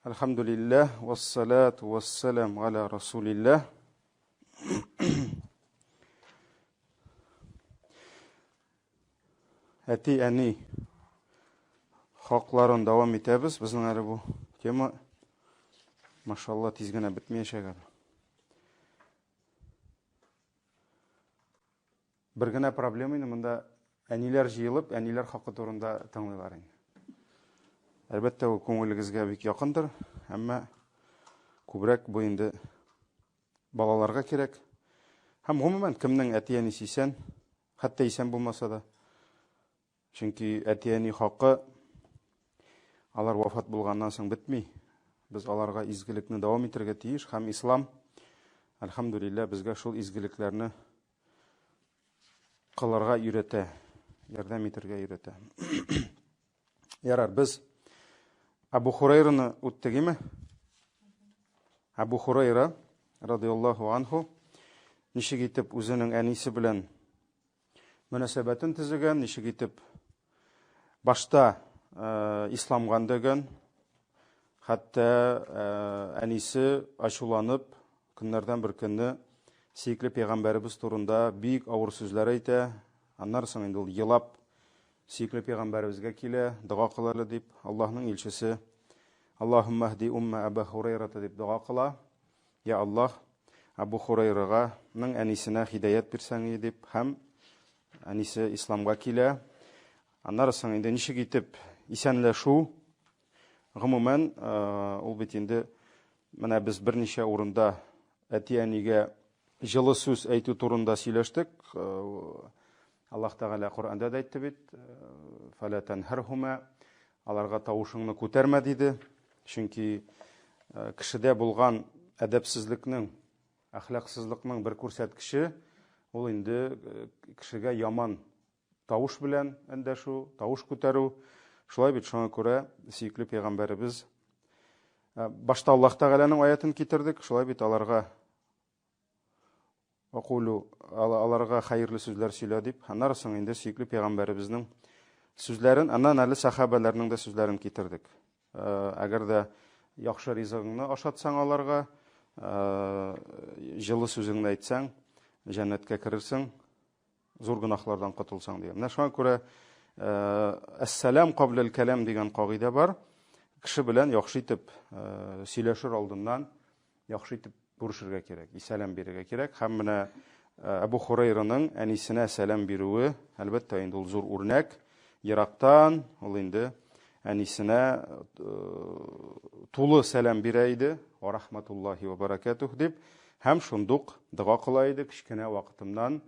Әлхәмдүлилләһ, вассалату вассалам аля расулилләһ. Әти, әни хакларын дәвам итәбез. Безнең әле бу тема, машалла, тиз генә бетмәячәк әле. Бер генә проблема инде монда әниләр җыелып, әниләр хакы турында тыңлыйлар инде. Әлбәттә, ул күңелегезгә бик якындыр, әмма күбрәк бу инде балаларга кирәк. Һәм гомумән кемнең әти-әнисе исән, хәтта исән булмаса да. Чөнки әти-әни хакы алар вафат булганнан соң бетми. Без аларга изгелекне дәвам итәргә тиеш һәм ислам, әлхәмдүлилләһ, безгә шул изгелекләрне кылырга өйрәтә, ярдәм итәргә өйрәтә. Ярар, без Абу Хурайраны үттек име? Абу Хурайра радиаллаһу анху ничек итеп үзенең әнисе белән мөнәсәбәтен төзегән, ничек итеп башта э, исламга өндәгән, хәтта э, әнисе ачуланып, көннәрдән бер көнне сөекле пәйгамбәребез турында бик авыр сүзләр әйтә. Аннан соң инде ул елап сөекле пәйгамбәребезгә килә, дога кыл әле дип, Аллаһның илчесе Аллаһумма һди умма Аба Хурайрата дип дога кыла. Я Аллаһ, Абу Хурайрага ның әнисенә һидаять бирсәң иде дип һәм әнисе исламга килә. Аннары соң инде ничек итеп исәнләшү, гомумән, ул бит инде менә без берничә урында әти-әнигә җылы сүз әйтү турында сөйләштек. Аллаһ Тәгалә Коръәндә дә әйтте бит, фәлә тәнһәрһумә, аларга тавышыңны күтәрмә диде. Чөнки кешедә булган әдәпсезлекнең, әхлаксызлыкның бер күрсәткече ул инде кешегә яман тавыш белән эндәшү, тавыш күтәрү. Шулай бит, шуңа күрә сөекле пәйгамбәребез башта Аллаһ Тәгаләнең аятын китердек, шулай бит аларга Вакулю, аларга хәерле сүзләр сөйлә дип, аннары соң инде сөекле пәйгамбәребезнең сүзләрен, аннан әле сәхабәләрнең дә сүзләрен китердек. Әгәр дә яхшы ризыгыңны ашатсаң аларга, җылы сүзеңне әйтсәң, җәннәткә керерсең, зур гөнаһлардан котылсаң дигән. Менә шуңа күрә әссәлам кабләл кәлам дигән кагыйдә бар. Кеше белән яхшы итеп сөйләшер алдыннан яхшы итеп күрешергә кирәк, сәлам бирергә кирәк. Һәм менә Әбу Хурайраның әнисенә сәлам бирүе, әлбәттә, инде ул зур үрнәк. Ерактан ул инде әнисенә тулы сәлам бирә иде, ва рахматуллахи ва баракатух дип, һәм шундук дога кыла иде, кечкенә вакытымнан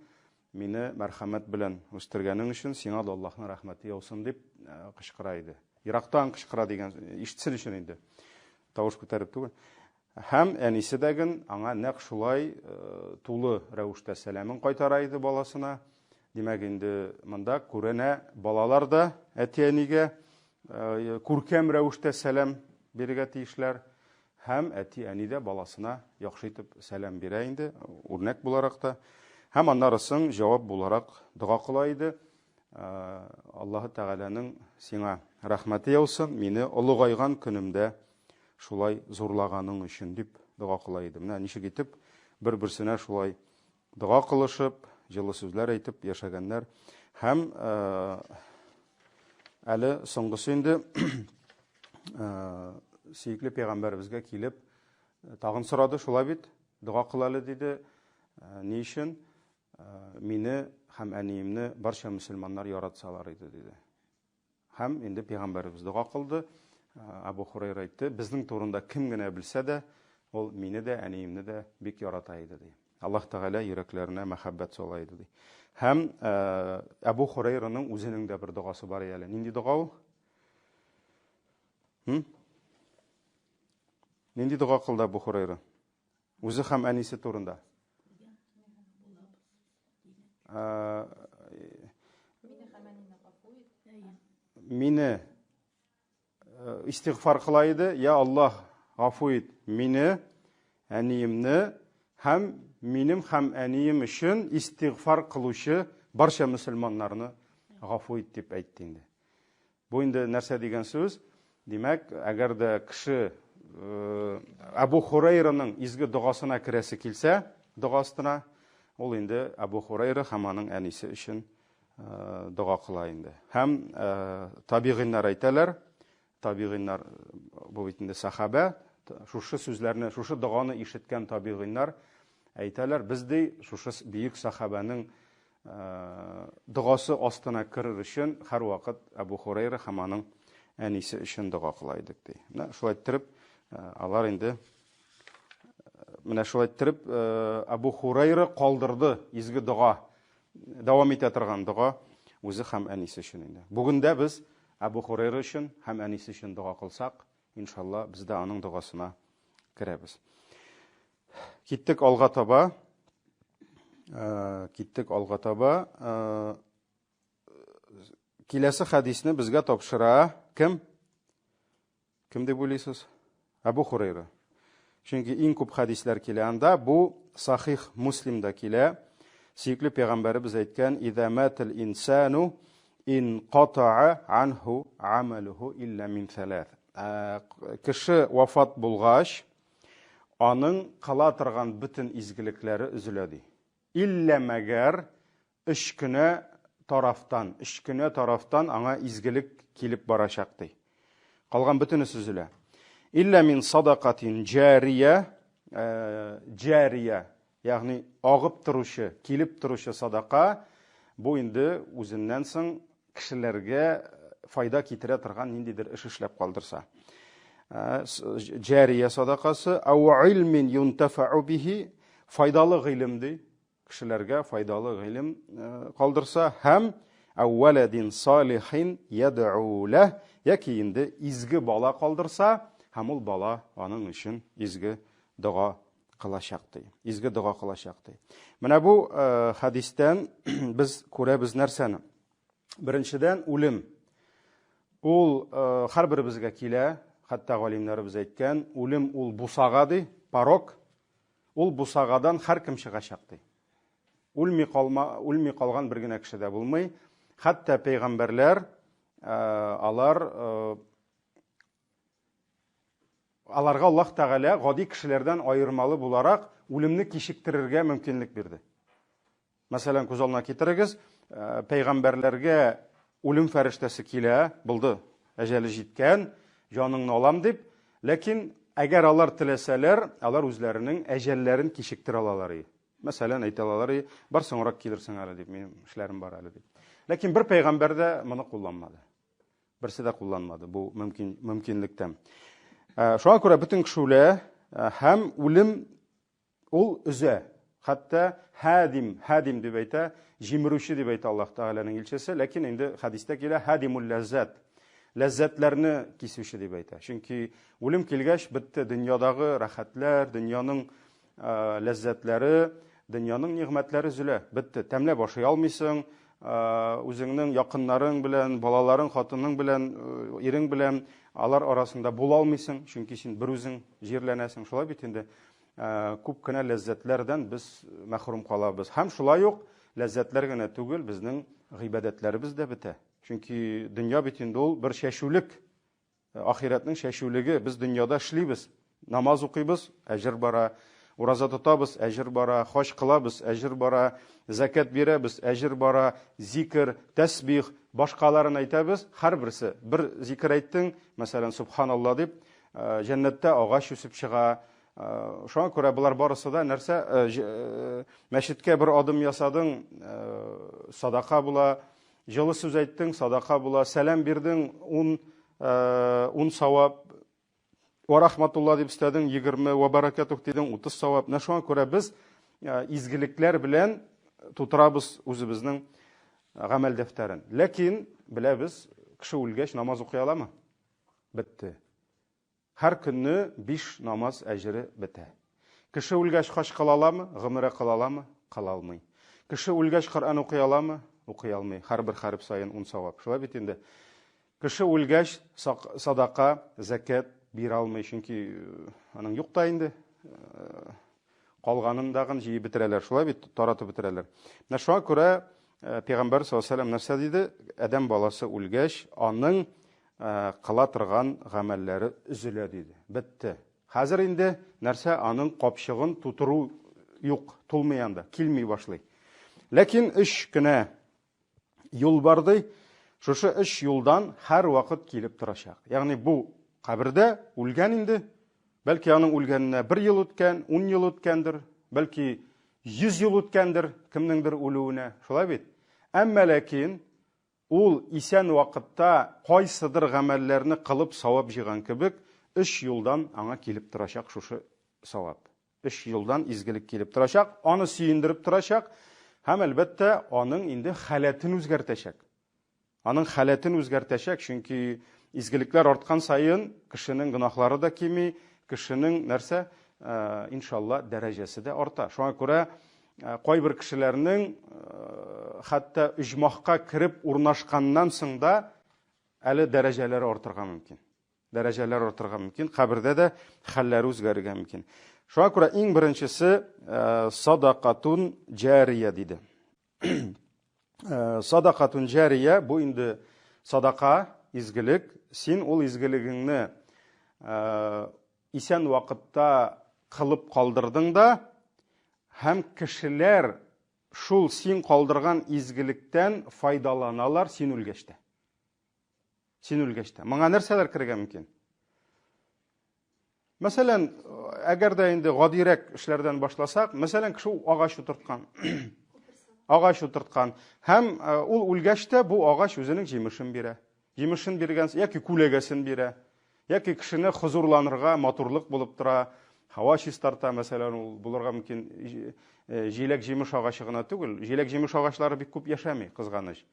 мине мәрхәмәт белән үстергәнең өчен сиңа да Аллаһның рәхмәте яусын дип кычкыра иде. Ерактан кычкыра дигән, ишетсен өчен инде. Тавыш күтәреп түгел. Һәм әнисе дә ген аңа нәкъ шулай тулы рәвештә сәламен кайтара иде баласына. Димәк, инде монда күренә балалар да әти-әнигә күркәм рәвештә сәлам бирергә тиешләр. Һәм әти-әни дә баласына яхшы итеп сәлам бирә инде, үрнәк буларак та. Һәм аннары соң җавап буларак дога кыла иде. Аллаһы Тәгаләнең сиңа рәхмәте яусын, мине олыгайган көнемдә шулай зурлаганың өчен дип дога кыла иде. Менә ничек итеп бер-берсенә шулай дога кылышып, җылы сүзләр әйтеп яшәгәннәр. Һәм әле соңгысы инде сөекле пәйгамбәребезгә килеп тагын сорады, шулай бит, дога кыл әле диде. Ни өчен? Мине һәм әниемне барча мөселманнар яратсалар иде диде. Һәм инде пәйгамбәребез дога кылды. Абу Хурайра әйтте, безнең турында кем генә белсә дә, ул мине дә, әниемне дә бик ярата иде, ди. Аллаһ Тәгалә йөрәкләренә мәхәббәт сала иде, ди. Һәм Абу Хурайраның үзенең дә бер догасы бар әле. Нинди дога ул? Нинди дога кылды Абу Хурайра? Үзе һәм әнисе турында. Мине истигъфар кыла иде, я Аллаһ, гафу ит мине, әниемне һәм минем һәм әнием өчен истигъфар кылучы барча мөселманнарны гафу ит дип әйтте инде. Бу инде нәрсә дигән сүз? Димәк, әгәр дә кеше Әбу Хурайраның изге догасына керәсе килсә, дога астына, ул инде Әбу Хурайра һәм аның әнисе өчен дога кыла инде. Һәм табигыйннар әйтәләр, табигыйннар бу бит инде сахабә, шушы сүзләрне, шушы доганы ишеткән табигыйннар әйтәләр, без ди шушы бөек сахабәнең догасы астына керер өчен һәрвакыт Әбу Хурайра һәм аның әнисе өчен дога кыла идек ди. Менә шулай иттереп алар инде менә шулай иттереп Әбу Хурайра калдырды изге дога, дәвам итә торган дога үзе һәм әнисе өчен инде. Бүген дә без Әбу Хурайра өчен һәм әнисе өчен дога кылсак, иншалла, без дә аның догасына керәбез. Киттек алга таба. Э, киттек алга таба. Э, киләсе хәдисне безгә тапшыра кем? Кем дип уйлыйсыз? Әбу Хурайра. Чөнки иң күп хәдисләр килә анда. Бу Сахих Муслимда килә. Сөекле пәйгамбәребез әйткән: "Иза матал инсану ин катаа анху амалуху илля мин салас". Э, кеше вафат булгач, Аның кыла торган бөтен изгелекләре өзелә, ди. Иллә мәгәр өч кенә тарафтан, өч кенә тарафтан аңа изгелек килеп барачак, ди. Калган бөтенесе өзелә. Иллә мин садакатин җария, җария, ягъни агып торучы, килеп торучы садака, бу инде үзеннән соң кешеләргә файда китерә торган ниндидер эш эшләп калдырса. Җәрия садакасы, ау илмин юнтафау бихи, файдалы гыйлем ди, кешеләргә файдалы гыйлем калдырса һәм әүвәләдин салихин ядъу ләһ, яки инде изге бала калдырса, һәм ул бала аның өчен изге дога кылачак ди. Изге дога кылачак ди. Менә бу хәдистән без күрәбез нәрсәне? Беренчедән, үлем. Ул һәрберебезгә килә, хәтта галимнәребез әйткән, үлем ул бусага ди, порог. Ул бусагадан һәркем чыгачак ди. Үлми калма, үлми калган бер генә кеше дә булмый. Хәтта пәйгамбәрләр, алар Аларга Аллаһ Тәгалә гади кешеләрдән аермалы буларак үлемне кичектерергә мөмкинлек бирде. Мәсәлән, күз алдына китерегез, э, пәйгамбәрләргә үлем фәрештәсе килә, булды, әҗәле җиткән, җаныңны алам дип, ләкин әгәр алар теләсәләр, алар үзләренең әҗәлләрен кичектерә алалар иде. Мәсәлән, әйтә алалар, бар соңрак килерсең әле дип, минем эшләрем бар әле дип. Ләкин бер пәйгамбәр дә моны кулланмады. Берсе дә кулланмады бу мөмкин, мөмкинлектән. Э, шуңа күрә бөтен кеше үлә э, һәм үлем ул өзә. Хәтта хадим, хадим дип әйтә, җимерүче дип әйтә Аллаһ Тәгаләнең илчесе, ләкин инде хәдистә килә хадимул ләззәт. Ләззәтләрне кисүче дип әйтә. Чөнки үлем килгәч бетте дөньядагы рәхәтләр, дөньяның ләззәтләре, дөньяның нигъмәтләре өзелә, бетте. Тәмләп ашый алмыйсың, үзеңнең якыннарың белән, балаларың, хатының белән, ирең белән алар арасында була алмыйсың, чөнки син бер үзең җирләнәсең. Шулай бит инде. Күп кенә ләззәтләрдән без мәхрүм калабыз. Һәм шулай ук ләззәтләр генә түгел, безнең гыйбадәтләребез дә бетә. Чөнки дөнья бит инде ул бер чәчүлек. Ахирәтнең чәчүлеге, без дөньяда эшлибез. Намаз укыйбыз, әҗер бара. Ураза тотабыз, әҗер бара. Хаҗ кылабыз, әҗер бара. Зәкят бирәбез, әҗер бара. Зикер, тәсбих, башкаларын әйтәбез. Һәрберсе бер зикер әйттең, мәсәлән, субханалла дип, җәннәттә агач үсеп чыга. Шуңа күрә болар барысы да нәрсә? Мәчеткә бер адым ясадың, садака була. Җылы сүз әйттең, садака була. Сәлам бирдең, ун, ун савап. Ва рахматулла дип өстәдең, 20, ва баракатух дидең, 30 савап. Менә шуңа күрә без изгелекләр белән тутырабыз үзебезнең гамәл дәфтәрен. Ләкин беләбез, кеше үлгәч намаз укый аламы? Бетте. Һәр көнне биш намаз әҗере бетә. Кеше үлгәч хаҗ кыла аламы? Гомрә кыла аламы? Кыла алмый. Кеше үлгәч Коръән укый аламы? Укый алмый. Һәрбер хәреф саен ун савап. Шулай бит инде. Кеше үлгәч садака, зәкят бирә алмый, чөнки аның юк та инде. Калганын дагын җыеп бетерәләр. Шулай бит, таратып бетерәләр. Менә шуңа күрә Пәйгамбәр саллаллаһу алейһи ва сәлләм нәрсә диде? Адәм баласы үлгәч, аның кыла торган гамәлләре өзелә диде. Бетте. Хәзер инде нәрсә аның капчыгын тутыру юк, тулмый анда, килми башлый. Ләкин өч кенә юл бар ди. Шушы өч юлдан һәр вакыт килеп торачак. Ягъни бу кабердә үлгән инде, бәлки аның үлгәненә бер ел үткән, ун ел үткәндер, бәлки 100 ел үткәндер кемнеңдер үлүенә. Шулай бит? Әмма ләкин ул исән вакытта кайсыдыр гамәлләрне кылып савап җыйган кебек, өч юлдан аңа килеп торачак шушы савап. Өч юлдан изгелек килеп торачак, аны сөендереп торачак һәм, әлбәттә, аның инде халәтен үзгәртәчәк. Аның халәтен үзгәртәчәк, чөнки изгелекләр арткан саен кешенең гөнаһлары да кими, кешенең нәрсә, э, иншалла, дәрәҗәсе дә арта. Шуңа күрә э, кайбер кешеләрнең э, хәтта оҗмахка кереп урнашканнан соң да әле дәрәҗәләре артырга мөмкин. Дәрәҗәләр артырга мөмкин, кабердә дә хәлләре үзгәрергә мөмкин. Шуңа күрә иң беренчесе садакатун җария диде. Э, садакатун җария бу инде садака, изгелек. Син ул изгелегеңне э, исән вакытта кылып калдырдың да һәм кешеләр шул син калдырган изгелектән файдаланалар син үлгәч тә. Син үлгәч тә. Моңа нәрсәләр керергә мөмкин? Мәсәлән, әгәр дә инде гадирәк эшләрдән башласак, мәсәлән, кеше агач утырткан. Агач утырткан. Һәм э, ул үлгәч тә бу агач үзенең җимешен бирә. Җимешен биргән яки күләгәсен бирә. Яки кешене хозурланырга матурлык булып тора, һава чистарта, мәсәлән, ул булырга мөмкин э, җиләк-җимеш агачы гына түгел. Җиләк-җимеш агачлары бик күп яшәми, кызганыч.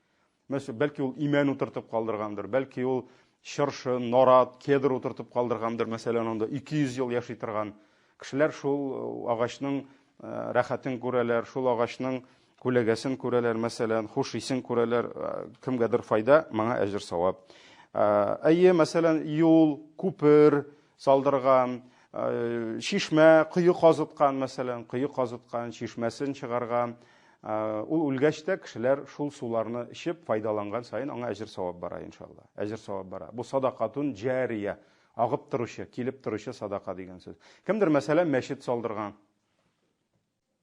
Мәсәлән, бәлки ул имән утыртып калдыргандыр, бәлки ул чыршы, нарат, кедр утыртып калдыргандыр, мәсәлән, анда 200 ел яши торган кешеләр шул э, агачның э, рәхәтен күрәләр, шул агачның күләгәсен күрәләр, мәсәлән, хуш исен күрәләр, э, кемгәдер файда, моңа әҗер савап. Әйе, мәсәлән, юл, күпер салдырган, чишмә, кое казыткан, мәсәлән, кое казыткан, чишмәсен чыгарган, Ул үлгәч тә кешеләр шул суларны эчеп файдаланган саен аңа әҗер савап бара, иншалла. Әҗер савап бара. Бу садакатун җария, агып торучы, килеп торучы садака дигән сүз. Кемдер, мәсәлән, мәчет салдырган.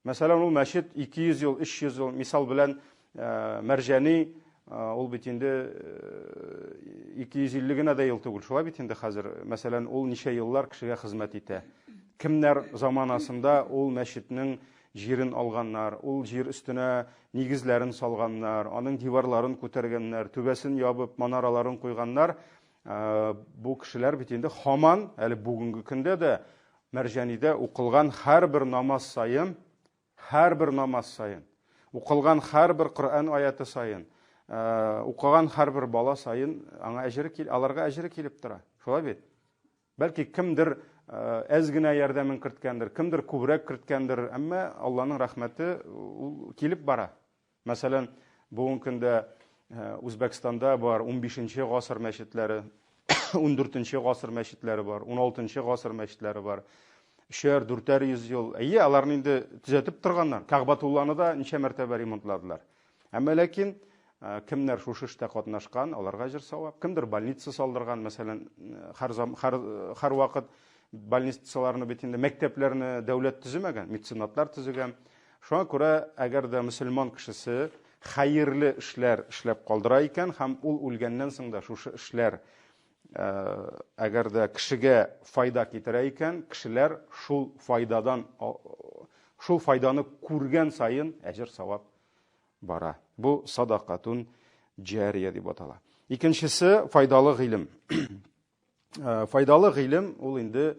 Мәсәлән, ул мәчет 200 ел, 300 ел, мисал белән, Мәрҗани, ул бит инде 250 генә дә ел түгел, шулай бит инде хәзер. Мәсәлән, ул ничә еллар кешегә хезмәт итә. Кемнәр заманасында ул мәчетнең җирен алганнар, ул җир өстенә нигезләрен салганнар, аның диварларын күтәргәннәр, түбәсен ябып, манараларын куйганнар. Э, бу кешеләр бит инде һаман, әле бүгенге көндә дә Мәрҗанидә укылган һәрбер намаз саен, һәрбер намаз саен, укылган һәрбер Коръән аяты саен, э, укыган һәрбер бала саен аңа әҗере кил, аларга әҗере килеп тора. Шулай бит? Бәлки кемдер әз генә ярдәмен керткәндер, кемдер күбрәк керткәндер, әмма Алланың рәхмәте ул килеп бара. Мәсәлән, бүгенге көндә Үзбәкстанда бар 15 гасыр мәчетләре, 14 гасыр мәчетләре бар, 16 гасыр мәчетләре бар. Өчәр, дүртәр йөз ел. Әйе, аларны инде төзәтеп торганнар. Кәгъбатулланы да ничә мәртәбә ремонтладылар. Әмма ләкин кемнәр шушы эштә катнашкан, аларга әҗер савап. Кемдер больница салдырган, мәсәлән, һәр һәр һәрвакыт больницаларны бит инде мәктәпләрне дәүләт төземәгән, меценатлар төзегән. Шуңа күрә, әгәр дә мөселман кешесе хәерле эшләр эшләп калдыра икән һәм ул үлгәннән соң да шушы эшләр әгәр дә кешегә файда китерә икән, кешеләр шул файдадан шул файданы күргән саен әҗер савап бара. Бу садакатун җария дип атала. Икенчесе файдалы гыйлем. Э, файдалы гыйлем ул инде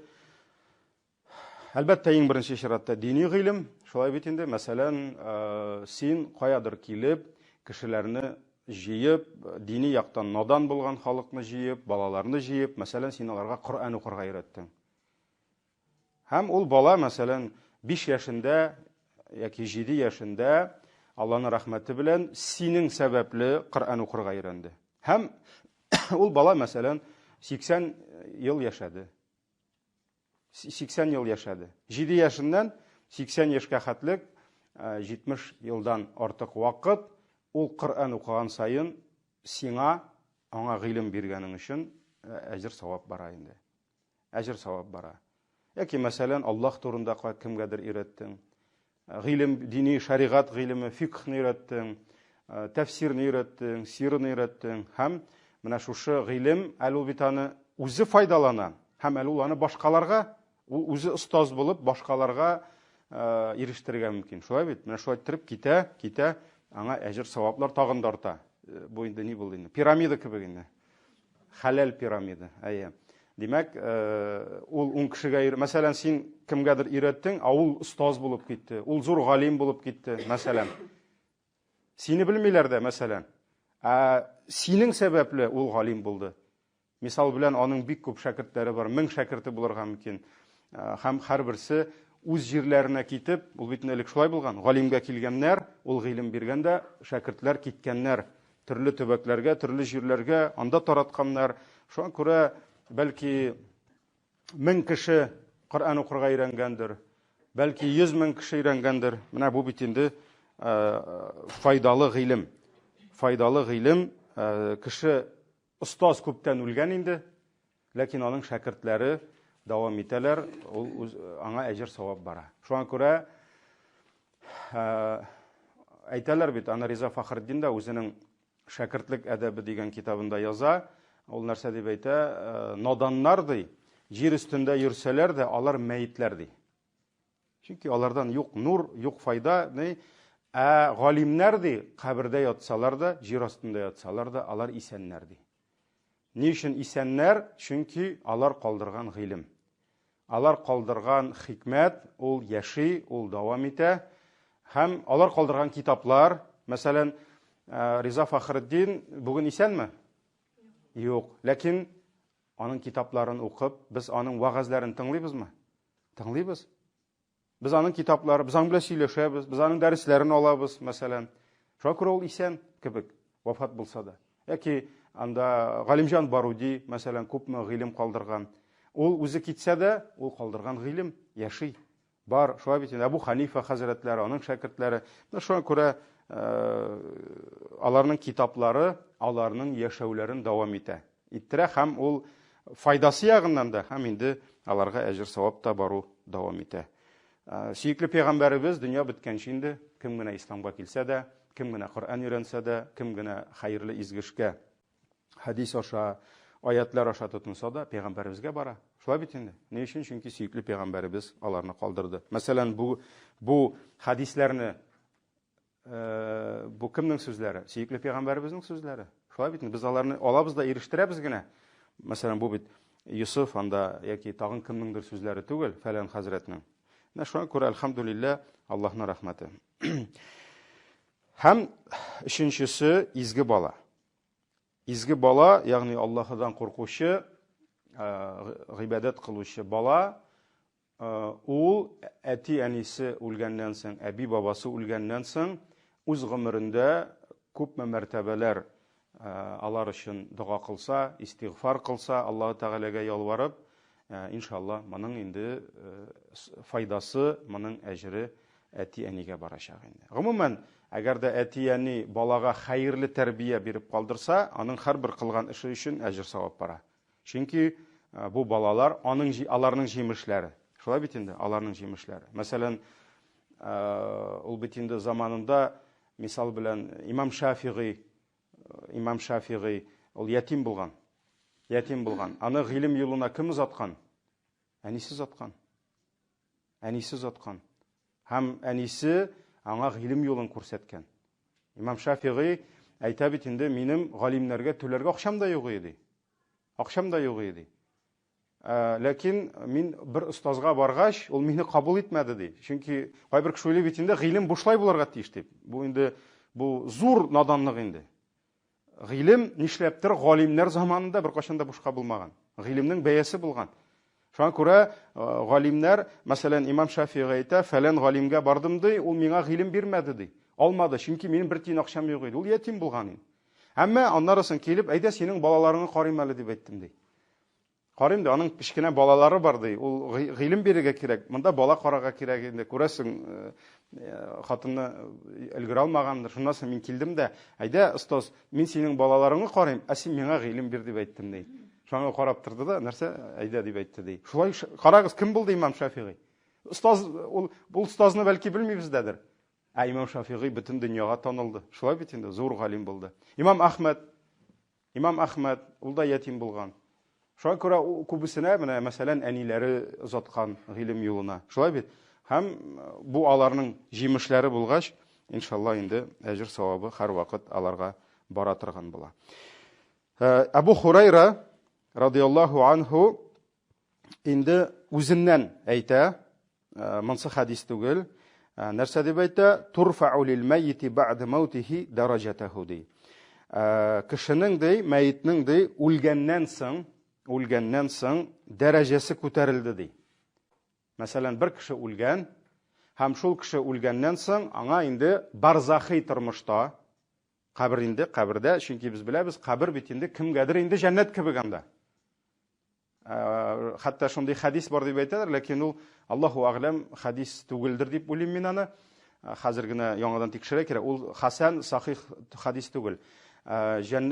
әлбәттә иң беренче чиратта дини гыйлем. Шулай бит инде, мәсәлән, э, син каядыр килеп, кешеләрне җыеп, дини яктан надан булган халыкны җыеп, балаларны җыеп, мәсәлән, син аларга Коръән укырга өйрәттең. Һәм ул бала, мәсәлән, 5 яшендә яки 7 яшендә Алланың рәхмәте белән синең сәбәпле Коръән укырга өйрәнде. Һәм ул бала, мәсәлән, 80 ел яшәде. 80 ел яшәде. 7 яшеннән 80 яшькә хәтлек 70 елдан артык вакыт ул Коръән укыган саен сиңа Аңа гыйлем биргәнең өчен әҗер савап бара инде. Әҗер савап бара. Яки, мәсәлән, Аллаһ турында кемгәдер өйрәттең. Гыйлем, дини шәригать гыйлеме, фикхны өйрәттең, тәфсирне өйрәттең, сирны өйрәттең. Һәм менә шушы гыйлем, әле ул бит аны үзе файдалана, һәм әле ул аны башкаларга, ул үзе остаз булып, башкаларга ирештерергә мөмкин. Шулай бит? Менә шулай иттереп китә, китә, аңа әҗер саваплар тагын да арта. Бу инде ни булды инде? Пирамида кебек инде. Хәләл пирамида, әйе. Димәк, ул ун кешегә, мәсәлән, син кемгәдер өйрәттең, ә ул остаз булып китте, ул зур галим булып китте, мәсәлән. Сине белмиләр дә, мәсәлән. Ә синең сәбәпле ул галим булды. Мисал белән, аның бик күп шәкертләре бар, 1000 шәкерте булырга мөмкин. Һәм һәрберсе үз җирләренә китеп, ул бит элек шулай булган, галимгә килгәннәр, ул гыйлем биргән дә, шәкертләр киткәннәр төрле төбәкләргә, төрле җирләргә, анда таратканнар. Шуңа күрә, бәлки, 1000 кеше Коръән укырга өйрәнгәндер, бәлки 100 мең кеше өйрәнгәндер. Менә бу бит инде файдалы гыйлем. Файдалы гыйлем, кеше Остаз күптән үлгән инде, ләкин аның шәкертләре дәвам итәләр, ул үз, аңа әҗер савап бара. Шуңа күрә әйтәләр бит, аны Риза Фахретдин да үзенең Шәкертлек әдәбе дигән китабында яза. Ул нәрсә дип әйтә? Наданнар ди, җир өстендә йөрсәләр дә, алар мәетләр ди. Чөнки алардан юк нур, юк файда, ни. Ә галимнәр ди, кабердә ятсалар да, җир астында ятсалар да, алар исәннәр ди. Ни өчен исәннәр? Чөнки алар калдырган гыйлем. Алар калдырган хикмәт, ул яши, ул дәвам итә. Һәм алар калдырган китаплар, мәсәлән, Риза Фахретдин бүген исәнме? Юк. Ләкин аның китапларын укып, без аның вәгазьләрен тыңлыйбызмы? Тыңлыйбыз. Без аның китаплары, без аның белән сөйләшәбез, без аның дәресләрен алабыз, мәсәлән. Шуңа күрә ул исән кебек, вафат булса да. Яки анда Галимҗан Баруди, мәсәлән, күпме гыйлем калдырган. Ул үзе китсә дә, ул калдырган гыйлем яши. Бар, шулай бит инде Әбу Ханифа хәзрәтләре, аның шәкертләре. Менә шуңа күрә аларның китаплары аларның яшәүләрен дәвам итә. Иттерә һәм ул файдасы ягыннан да, һәм инде аларга әҗер савап та бару дәвам итә. Сөекле пәйгамбәребез дөнья беткәнче инде кем генә исламга килсә дә, кем генә Коръән өйрәнсә дә, кем генә хәерле изге эшкә хәдис аша, аятлар аша тотынса да, пәйгамбәребезгә бара. Шулай бит инде. Ни өчен? Чөнки сөекле пәйгамбәребез аларны калдырды. Мәсәлән, бу бу хәдисләрне бу кемнең сүзләре? Сөекле пәйгамбәребезнең сүзләре. Шулай бит инде. Без аларны алабыз да ирештерәбез генә. Мәсәлән, бу бит Йосыф анда яки тагын кемнеңдер сүзләре түгел, фәлән хәзрәтнең. Менә шуңа күрә, әлхәмдүлилләһ, Аллаһның рәхмәте. Һәм өченчесе изге бала. Изге бала, ягъни Аллаһыдан куркучы, гыйбадәт кылучы бала, ул әти-әнисе үлгәннән соң, әби-бабасы үлгәннән соң, үз гомерендә күпме мәртәбәләр алар өчен дога кылса, истигъфар кылса, Аллаһы Тәгаләгә ялварып, иншалла, моның инде файдасы, моның әҗере әти-әнигә барачак инде. Гомумән, әгәр дә әти-әни балага хәерле тәрбия биреп калдырса, аның һәрбер кылган эше өчен әҗер-савап бара. Чөнки э, бу балалар аның аларның җимешләре. Шулай бит инде, аларның җимешләре. Мәсәлән, э, ул бит инде заманында мисал белән Имам Шафигый, э, Имам Шафигый ул ятим булган. Ятим булган. Аны гыйлем юлына кем озаткан? Әнисе озаткан. Әнисе озаткан. Һәм әнисе аңа гыйлем юлын күрсәткән. Имам Шафигый әйтә бит инде, минем галимнәргә түләргә акчам да юк иде. Акчам да юк иде. Ә, ләкин мин бер остазга баргач, ул мине кабул итмәде ди. Чөнки кайбер кеше уйлый бит инде, гыйлем бушлай булырга тиеш дип. Бу инде бу зур наданлык инде. Гыйлем нишләптер галимнәр заманында беркайчан да бушка булмаган. Гыйлемнең бәясе булган. Шуңа күрә э, галимнәр, мәсәлән, имам Шафигый әйтә, фәлән галимгә бардым ди, ул миңа гыйлем бирмәде ди. Алмады, чөнки минем бер тиен акчам юк иде. Ул ятим булган инде. Әмма аннары соң килеп, әйдә синең балаларыңны карыйм әле дип әйттем ди. Карыйм да, аның кечкенә балалары бар ди. Ул гыйлем бирергә кирәк. Монда бала карарга кирәк инде. Күрәсең, э, э, хатынны өлгерә алмагандыр. Шуннан соң мин килдем дә, әйдә, остаз, мин синең балаларыңны карыйм, ә син миңа гыйлем бир дип әйттем ди. Шуңа карап торды да, нәрсә, әйдә дип әйтте ди. Шулай карагыз, кем булды имам Шафигый? Остаз, ул бу остазны бәлки белмибез дәдер. Ә имам Шафигый бөтен дөньяга танылды. Шулай бит инде, зур галим булды. Имам Ахмед, Имам Әхмәд, ул да ятим булган. Шуңа күрә күбесенә менә мәсәлән әниләре озаткан гыйлем юлына. Шулай бит? Һәм э, бу аларның җимешләре булгач, иншалла инде әҗер савабы һәрвакыт аларга бара торган була. Э, Әбу Хурайра радиаллаһу анһу инде үзеннән әйтә, э, монсы хәдис түгел, э, нәрсә дип әйтә? Турфау лил мәйити бәгъдә маутихи дәрәҗәтәһу ди. Э, кешенең ди, мәетнең ди, үлгәннән соң, үлгәннән соң дәрәҗәсе күтәрелде ди. Мәсәлән, бер кеше үлгән һәм шул кеше үлгәннән соң аңа инде барзахи тормышта кабер инде кабердә, чөнки без беләбез, кабер бит инде кемгәдер инде җәннәт кебек анда. Э, хәтта шундый хәдис бар дип әйтәләр, ләкин ул Аллаһу әгъләм хәдис түгелдер дип уйлыйм мин аны. Э, хәзер генә яңадан тикшерә кирәк. Ул хәсән сахих хәдис түгел. Э, җән,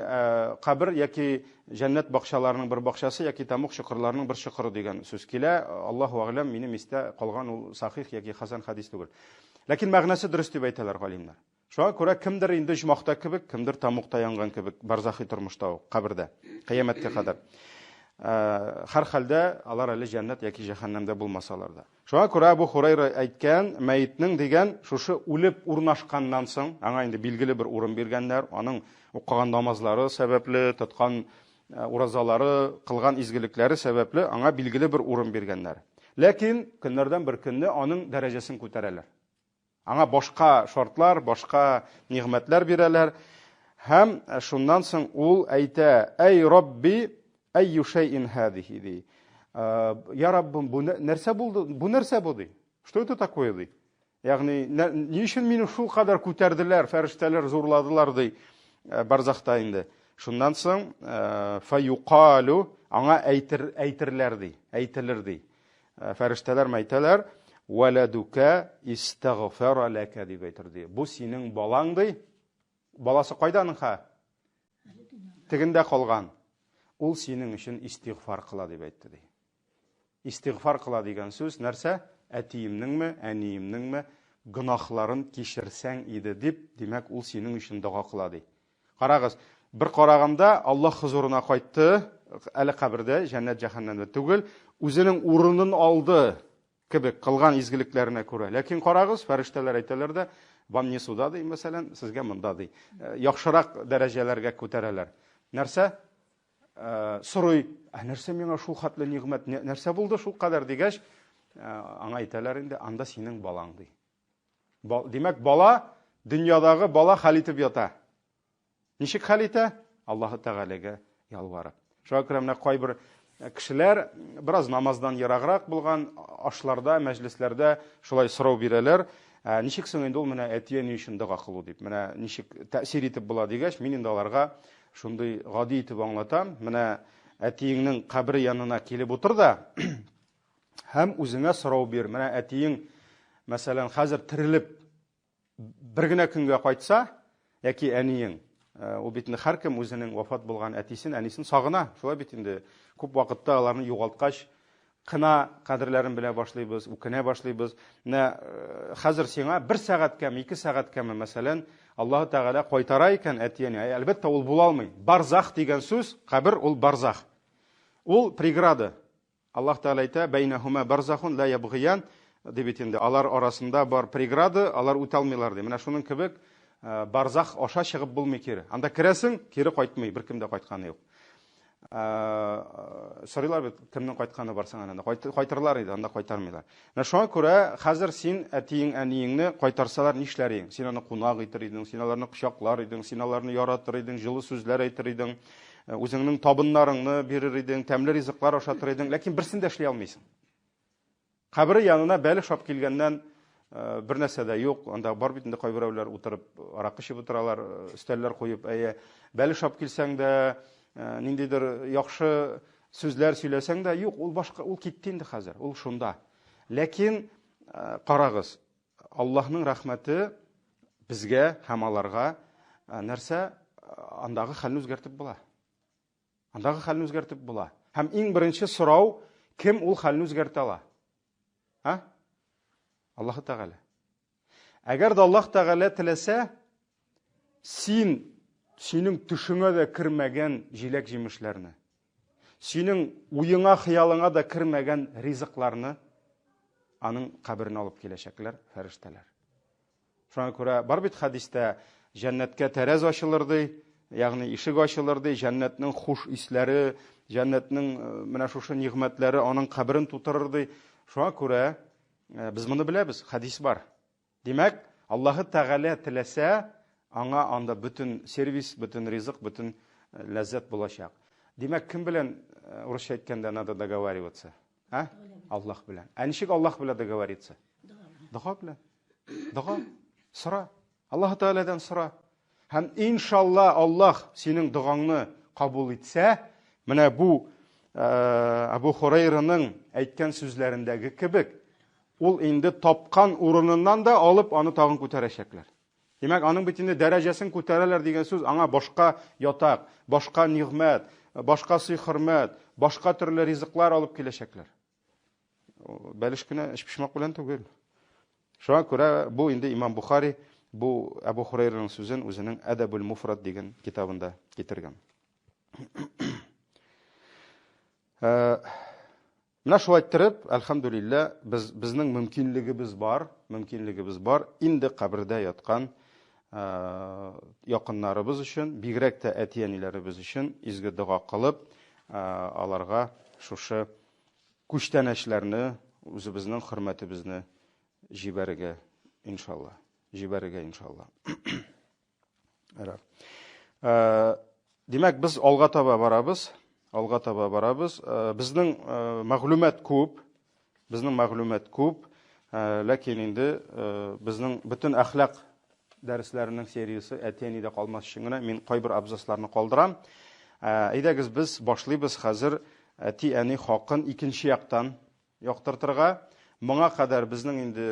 кабер яки җәннәт бакчаларының бер бакчасы яки тәмуг чокырларының бер чокыры дигән сүз килә. Аллаһу әгъләм, минем истә калган ул сахих яки хәсән хәдис түгел. Ләкин мәгънәсе дөрес дип әйтәләр галимнәр. Шуңа күрә кемдер инде оҗмахта кебек, кемдер тәмугта янган кебек, барзахи тормышта ук, кабердә, кыямәткә кадәр. Э, һәрхәлдә алар әле җәннәт яки җәһәннәмдә булмасалар да. Шуңа күрә Әбу Хурайра әйткән, мәетнең дигән шушы үлеп урнашканнан соң, аңа инде билгеле бер урын биргәннәр, аның укыган намазлары сәбәпле, тоткан э, уразалары, кылган изгелекләре сәбәпле аңа билгеле бер урын биргәннәр. Ләкин көннәрдән бер көнне аның дәрәҗәсен күтәрәләр. Аңа башка шартлар, башка нигъмәтләр бирәләр. Һәм шуннан соң ул әйтә, Әй Рабби, әйю шәйин һадихи ди. Э, я Раббым, бу нәрсә булды? Бу нәрсә бу ди? Что это такое ди? Ягъни, ни өчен мине шул кадәр күтәрделәр, фәрештәләр зурладылар ди э, барзахта инде. Шуннан соң э, фаюкалу аңа әйтер әйтерләр ди, әйтелер ди. Э, фәрештәләр мәйтәләр, вәләдүкә истәгъфәра ләкә дип әйтер ди. Бу синең балаң ди. Баласы кайда аның ха? Тегендә калган. Ул синең өчен истигъфар кыла дип әйтте ди. Истигъфар кыла дигән сүз нәрсә? Әтиемнеңме, әниемнеңме гөнаһларын кичерсәң иде дип, димәк, ул синең өчен дога кыла ди. Карагыз, бер караганда Аллаһ хозурына кайтты, әле кабердә, җәннәт җәһәннәмдә түгел, үзенең урынын алды кебек кылган изгелекләренә күрә. Ләкин карагыз, фәрештәләр әйтәләр дә, вам не сюда ди, мәсәлән, сезгә монда ди. Э, яхшырак дәрәҗәләргә күтәрәләр. Нәрсә? Э, сорый, ә нәрсә миңа шул хәтле нигъмәт, нәрсә булды шул кадәр дигәч, э, аңа әйтәләр инде, анда синең балаң ди. Димәк, бала дөньядагы бала хәл итеп ята. Ничек хәл итә? Аллаһы Тәгаләгә ялварып. Шуңа күрә менә кайбер э, кешеләр бераз намаздан ераграк булган ашларда, мәҗлесләрдә шулай сорау бирәләр. Ә, ничек соң инде ул менә әти-әни өчен дога кылу дип, менә ничек тәэсир итеп була дигәч, мин инде аларга шундый гади итеп аңлатам. Менә әтиеңнең кабере янына килеп утыр да, Һәм үзеңә сорау бир. Менә әтиең, мәсәлән, хәзер терелеп бер генә көнгә кайтса, яки әниең, э, ул бит инде һәркем үзенең вафат булган әтисен, әнисен сагына. Шулай бит инде. Күп вакытта аларны югалткач, кына кадерләрен белә башлыйбыз, үкенә башлыйбыз. Менә э, хәзер сиңа бер сәгатькәме, ике сәгатькәме, мәсәлән, Аллаһы Тәгалә кайтара икән әти-әни, әлбәттә, ул була алмый. Барзах дигән сүз, кабер ул барзах. Ул преграда. Аллаһ Тәгалә әйтә, Бәйнәһүмә барзахун ла ябгыян, ди бит инде. Алар арасында бар преграда, алар үтә алмыйлар ди. Менә шуның кебек э, барзах аша чыгып булмый кире. Анда керәсең, кире кайтмый, беркем дә кайтканы юк. Э, сорыйлар бит, кемнең кайтканы бар соң анда? Кайтырлар иде, анда кайтармыйлар. Менә шуңа күрә хәзер син әтиең, әниеңне кайтарсалар нишләр идең? Син аны кунак итер идең, син аларны кочаклар идең, син аларны яратыр идең, җылы сүзләр әйтер идең. Э, үзеңнең табыннарыңны бирер идең, тәмле ризыклар ашатыр идең, ләкин берсен дә эшли алмыйсың. Кабере янына бәлеш алып килгәннән э, бер нәрсә дә юк. Анда бар бит инде кайберәүләр утырып аракы эчеп утыралар, э, өстәлләр куеп, әйе. Бәлеш алып килсәң дә, ниндидер яхшы сүзләр сөйләсәң дә, юк, ул башка, ул китте инде хәзер, ул шунда. Ләкин э, карагыз, Аллаһның рәхмәте безгә һәм аларга э, нәрсә андагы хәлне үзгәртеп була. Андагы хәлне үзгәртеп була. Һәм иң беренче сорау, кем ул хәлне үзгәртә ала? А? Аллаһ Тәгалә. Әгәр дә Аллаһ Тәгалә теләсә, син синең төшеңә дә кермәгән җиләк-җимешләрне, синең уеңа, хыялыңа да кермәгән ризыкларны аның каберенә алып киләчәкләр фәрештәләр. Шуңа күрә бар бит хәдистә җәннәткә тәрәз ачылыр ди, ягъни ишек ачылыр ди, җәннәтнең хуш исләре, җәннәтнең э, менә шушы нигъмәтләре аның каберен тутырыр ди. Шуңа күрә э, без моны беләбез, хәдис бар. Димәк, Аллаһы Тәгалә теләсә, аңа анда бөтен сервис, бөтен ризык, бөтен э, ләззәт булачак. Димәк, кем белән, урысча әйткәндә, надо договариваться? А? Аллаһ белән. Ә ничек Аллаһ белән договориться? Дога белән. Дога. Сора. Аллаһ Тәгаләдән сора. Һәм иншалла Аллаһ синең догаңны кабул итсә, менә бу э, Абу Хурайраның әйткән сүзләрендәге кебек, ул инде тапкан урыныннан да алып аны тагын күтәрәчәкләр. Димәк, аның бит инде дәрәҗәсен күтәрәләр дигән сүз, аңа башка ятак, башка нигъмәт, башка сый-хөрмәт, башка төрле ризыклар алып киләчәкләр. Бәлеш кенә эчпочмак белән түгел. Шуңа күрә бу инде Имам Бухари бу Әбу Хурайраның сүзен үзенең Әдәбул Муфрад дигән китабында китергән. Э, менә шулай иттереп, әлхәмдүлиллә, без безнең мөмкинлегебез бар, мөмкинлегебез бар. Инде кабердә яткан э, якыннарыбыз өчен, бигрәк тә әти-әниләребез өчен изге дога кылып, э, аларга шушы Күчтәнәчләрне, үзебезнең хөрмәтебезне җибәрергә, иншалла. Җибәрергә, иншалла. Ярар. Э, димәк, без алга таба барабыз. Алга таба барабыз. Э, безнең э, мәгълүмат күп. Безнең мәгълүмат күп. Ләкин инде безнең бөтен әхлак дәресләренең сериясе әти-әнидә калмас өчен генә мин кайбер абзацларны калдырам. Әйдәгез, без башлыйбыз хәзер әти-әни хакын икенче яктан яктыртырга. Моңа кадәр безнең инде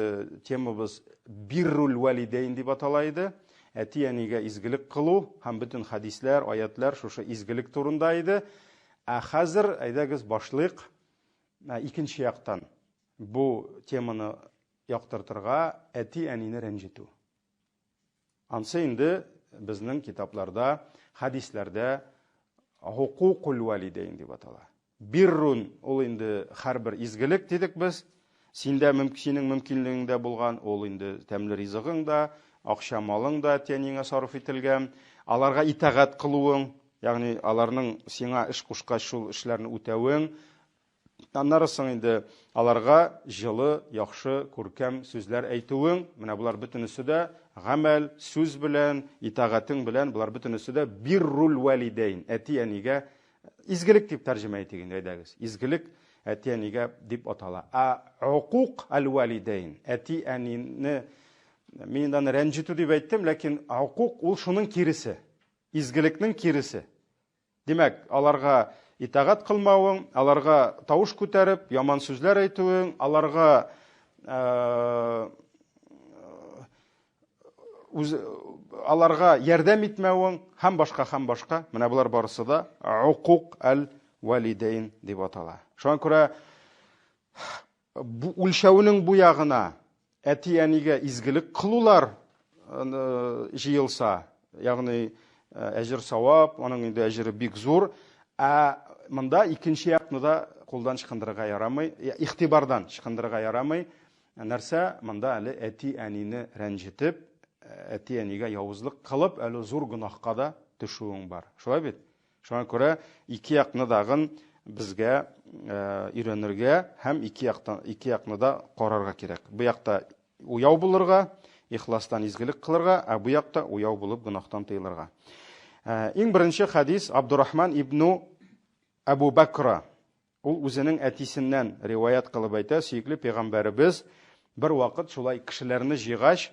темабыз биррул валидейн дип атала иде. Әти-әнигә изгелек кылу һәм бөтен хәдисләр, аятлар шушы изгелек турында иде. Ә хәзер әйдәгез башлыйк икенче яктан бу теманы яктыртырга әти-әнине рәнҗетү. Ансы инде безнең китапларда, хәдисләрдә хукукул валидейн дип атала. Биррун ул инде һәрбер изгелек дидек без. Синдә синең мөмкинлегеңдә булган, ул инде тәмле ризыгың да, акча малың да әти-әниеңә сарыф ителгән. Аларга итагать кылуың, ягъни аларның сиңа эш кушкач шул эшләрне үтәвең, Аннары соң инде аларга җылы, яхшы, күркәм сүзләр әйтүең, менә болар бөтенесе дә гамәл, сүз белән, итагатең белән, болар бөтенесе дә биррул валидейн, әти-әнигә изгелек дип тәрҗемә итик инде, әйдәгез. Изгелек әти-әнигә дип атала. Ә укук әл-валидейн, әти-әнине мин инде аны рәнҗетү дип әйттем, ләкин укук ул шуның киресе. Изгелекнең киресе. Димәк, аларга итагать кылмавың, аларга тавыш күтәреп, яман сүзләр әйтүең, аларга үз, аларга ярдәм итмәвең һәм башка һәм башка. Менә болар барысы да укук әл-валидейн дип атала. Шуңа күрә Бу үлчәүнең бу ягына әти-әнигә изгелек кылулар җыелса, ягъни әҗер-савап, аның инде әҗере бик зур. Ә монда икенче якны да кулдан ычкындырырга ярамый, игътибардан ычкындырырга ярамый. Нәрсә? Монда әле әти-әнине рәнҗетеп, әти-әнигә явызлык кылып, әле зур гөнаһка да төшүең бар. Шулай бит? Шуңа күрә ике якны дагын безгә өйрәнергә һәм ике яктан ике якны да карарга кирәк. Бу якта уяу булырга, ихластан изгелек кылырга, ә бу якта уяу булып гөнаһтан тыелырга. Иң беренче хәдис Абдурахман ибну Абу Бакра. Ул үзенең әтисеннән риваять кылып әйтә, сөекле пәйгамбәребез бер вакыт шулай кешеләрне җыйгач,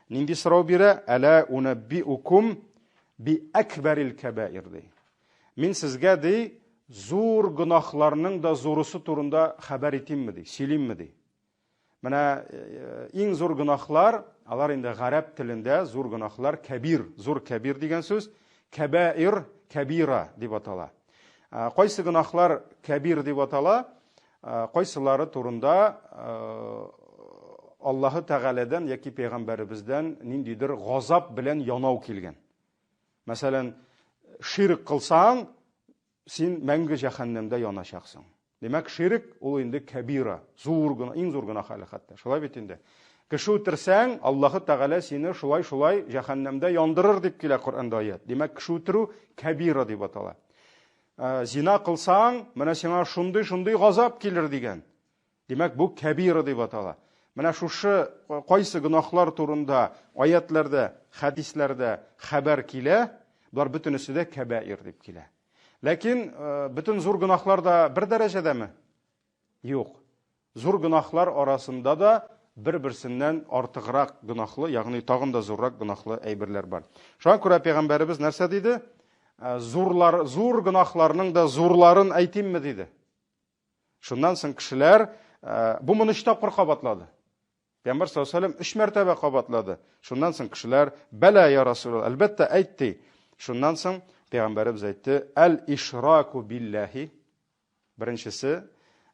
нинди сорау бирә? Әлә унаббиукум би акбарил кәбаир ди. Мин сезгә ди, Зур гөнаһларның да зурысы турында хәбәр итимме ди, сөйлимме ди. Менә э, иң зур гөнаһлар, алар инде гарәп телендә зур гөнаһлар кәбир, зур кәбир дигән сүз, кәбәир, кәбира дип атала. Э, кайсы гөнаһлар кәбир дип атала? Э, кайсылары турында Аллаһы Тәгаләдән яки пәйгамбәребездән ниндидер газап белән янау килгән. Мәсәлән, ширк кылсаң, син мәңге җәһәннәмдә яначаксың. Димәк, ширк ул инде кәбира, зур гына, иң зур гөнаһ әле хәтта. Шулай бит инде. Кеше үтерсәң, Аллаһы Тәгалә сине шулай-шулай җәһәннәмдә яндырыр дип килә Коръәндә аят. Димәк, кеше үтерү кәбира дип атала. Э, зина кылсаң, менә сиңа шундый-шундый газап килер дигән. Димәк, бу кәбира дип атала. Менә шушы кайсы гөнаһлар турында аятларда, хәдисләрдә хәбәр килә, болар бөтенесе дә кәбәир дип килә. Ләкин э, бөтен зур гөнаһлар да бер дәрәҗәдәме? Юк. Зур гөнаһлар арасында да бер-берсеннән артыграк гөнаһлы, ягъни тагын да зуррак гөнаһлы әйберләр бар. Шуңа күрә пәйгамбәребез нәрсә диде? Э, зурлар, зур гөнаһларның да зурларын әйтимме диде. Шуннан соң кешеләр э, бу моны өч тапкыр кабатлады. Пәйгамбәр саллаллаһу алейһи вәсәлләм өч мәртәбә кабатлады. Шуннан соң кешеләр бәлә я Расулаллаһ, әлбәттә әйт ди. Шуннан соң пәйгамбәребез әйтте: "Әл ишраку биллаһи". Беренчесе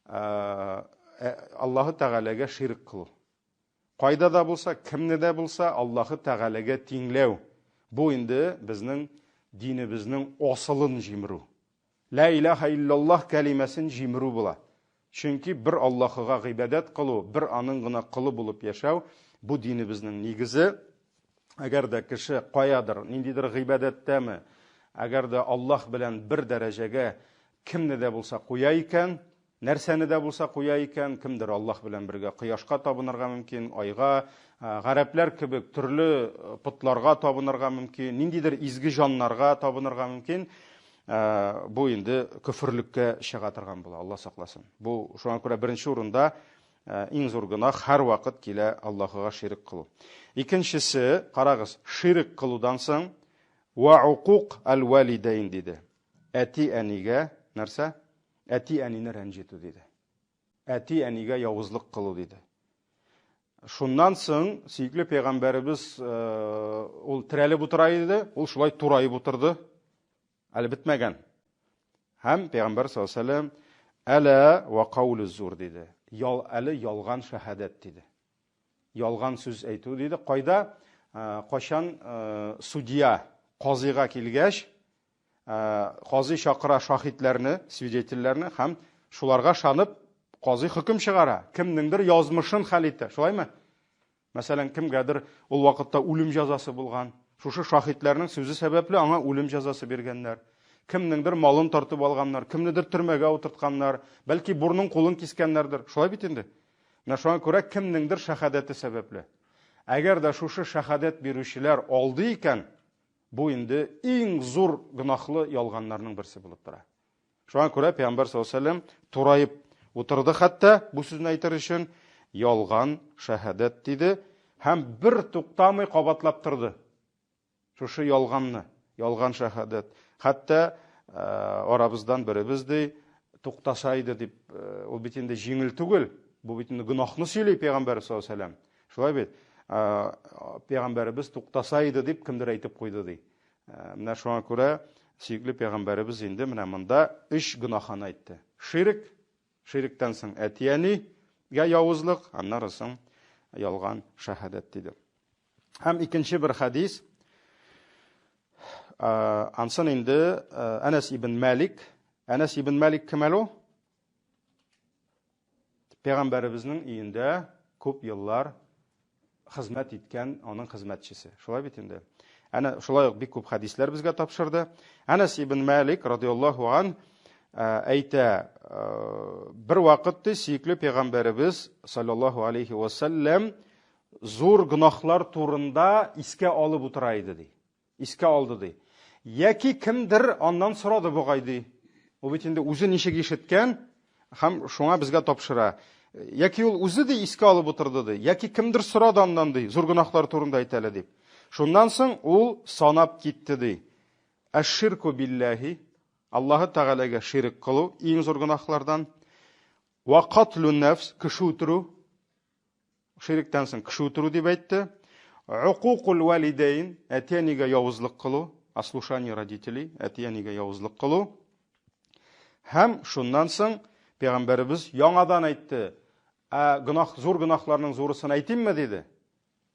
э, э, Аллаһы Тәгаләгә ширк кылу. Кайда да булса, кемне дә булса Аллаһы Тәгаләгә тиңләү. Бу инде безнең динебезнең асылын җимерү. Лә илаһә иллаллаһ кәлимәсен җимерү була. Чөнки бер Аллаһыга гыйбадәт кылу, бер аның гына колы булып яшәү, бу динебезнең нигезе. Әгәр дә кеше каядыр, ниндидер гыйбадәттәме, әгәр дә Аллаһ белән бер дәрәҗәгә кемне дә булса куя икән, Нәрсәне дә булса куя икән, кемдер Аллаһ белән бергә кояшка табынырга мөмкин, айга, гарәпләр кебек төрле потларга табынырга мөмкин, ниндидер изге җаннарга табынырга мөмкин. Бу инде көферлеккә чыга торган була, Аллаһ сакласын. Бу шуңа күрә беренче урында иң зур гөнаһ һәрвакыт килә Аллаһыга ширек кылу. Икенчесе, карагыз, ширек кылудан соң ва укук әл-валидәйн диде. Әти-әнигә нәрсә? Әти-әнине рәнҗетү, диде. Әти-әнигә явызлык кылу, диде. Шуннан соң сөекле пәйгамбәребез э, ул терәлеп утыра иде, ул шулай тураеп утырды. Әле бетмәгән. Һәм пәйгамбәр саллаллаһу алейһи вәсәлләм әлә ва каулю зур диде. Ял әле ялган шәһадәт диде. Ялган сүз әйтү диде. Кайда э, кайчан э, судья казыйга килгәч, Казый чакыра шаһитләрне, свидетельләрне һәм шуларга ышанып казый хөкем чыгара, кемнеңдер язмышын хәл итә. Шулаймы? Мәсәлән, кемгәдер ул вакытта үлем җәзасы булган. Шушы шаһитләрнең сүзе сәбәпле аңа үлем җәзасы биргәннәр. Кемнеңдер малын тартып алганнар, кемнедер төрмәгә утыртканнар, бәлки бурның кулын кискәннәрдер. Шулай бит инде. Менә шуңа күрә кемнеңдер шәһадәте сәбәпле. Әгәр дә шушы шәһадәт бирүчеләр алды икән, Бу инде иң зур гөнаһлы ялганнарның берсе булып тора. Шуңа күрә Пәйгамбәр саллаллаһу алейһи ва тураеп утырды хәтта бу сүзне әйтер өчен ялган шәһадәт диде һәм бер туктамый кабатлап торды. Шушы ялганны, ялган шәһадәт. Хәтта э, арабыздан беребез ди, туктаса иде дип, э, ул бит инде җиңел түгел. Бу бит инде гөнаһны сөйли Пәйгамбәр саллаллаһу алейһи ва Шулай бит? Пәйгамбәребез туктаса иде дип кемдер әйтеп куйды ди. Менә шуңа күрә сөекле пәйгамбәребез инде менә монда өч гөнаһаны әйтте. Ширк, ширктән соң әти-әнигә явызлык, аннары соң ялган шәһадәт диде. Һәм икенче бер хәдис, ансын инде Әнәс ибн Мәлик, Әнәс ибн Мәлик кем әле ул? Пәйгамбәребезнең өендә күп еллар хезмәт иткән аның хезмәтчесе. Шулай бит инде. Әнә шулай ук бик күп хәдисләр безгә тапшырды. Әнәс ибн Малик радиаллаһу ан э, әйтә, э, бер вакыт ди сөекле пәйгамбәребез саллаллаһу алейхи ва сәлләм зур гөнаһлар турында искә алып утыра иде ди. Искә алды, ди. Яки кемдер аннан сорады бугай, ди. Ул бит инде үзе ничек ишеткән һәм шуңа безгә тапшыра. Яки ул үзе ди искә алып утырды, ди. Яки кемдер сорады аннан, ди, зур гөнаһлар турында әйт әле, дип. Шуннан соң ул санап китте, ди. Әш-ширку билләһи. Аллаһы Тәгаләгә ширек кылу, иң зур гөнаһлардан. Ва катлун нәфс, кеше үтерү. Ширектән соң кеше үтерү дип әйтте. Укукул валидейн, әти-әнигә явызлык кылу, ослушание родителей, әти-әнигә явызлык кылу. Һәм шуннан соң пәйгамбәребез яңадан әйтте, ә гөнаһ, зур гөнаһларның зурысын әйтимме диде.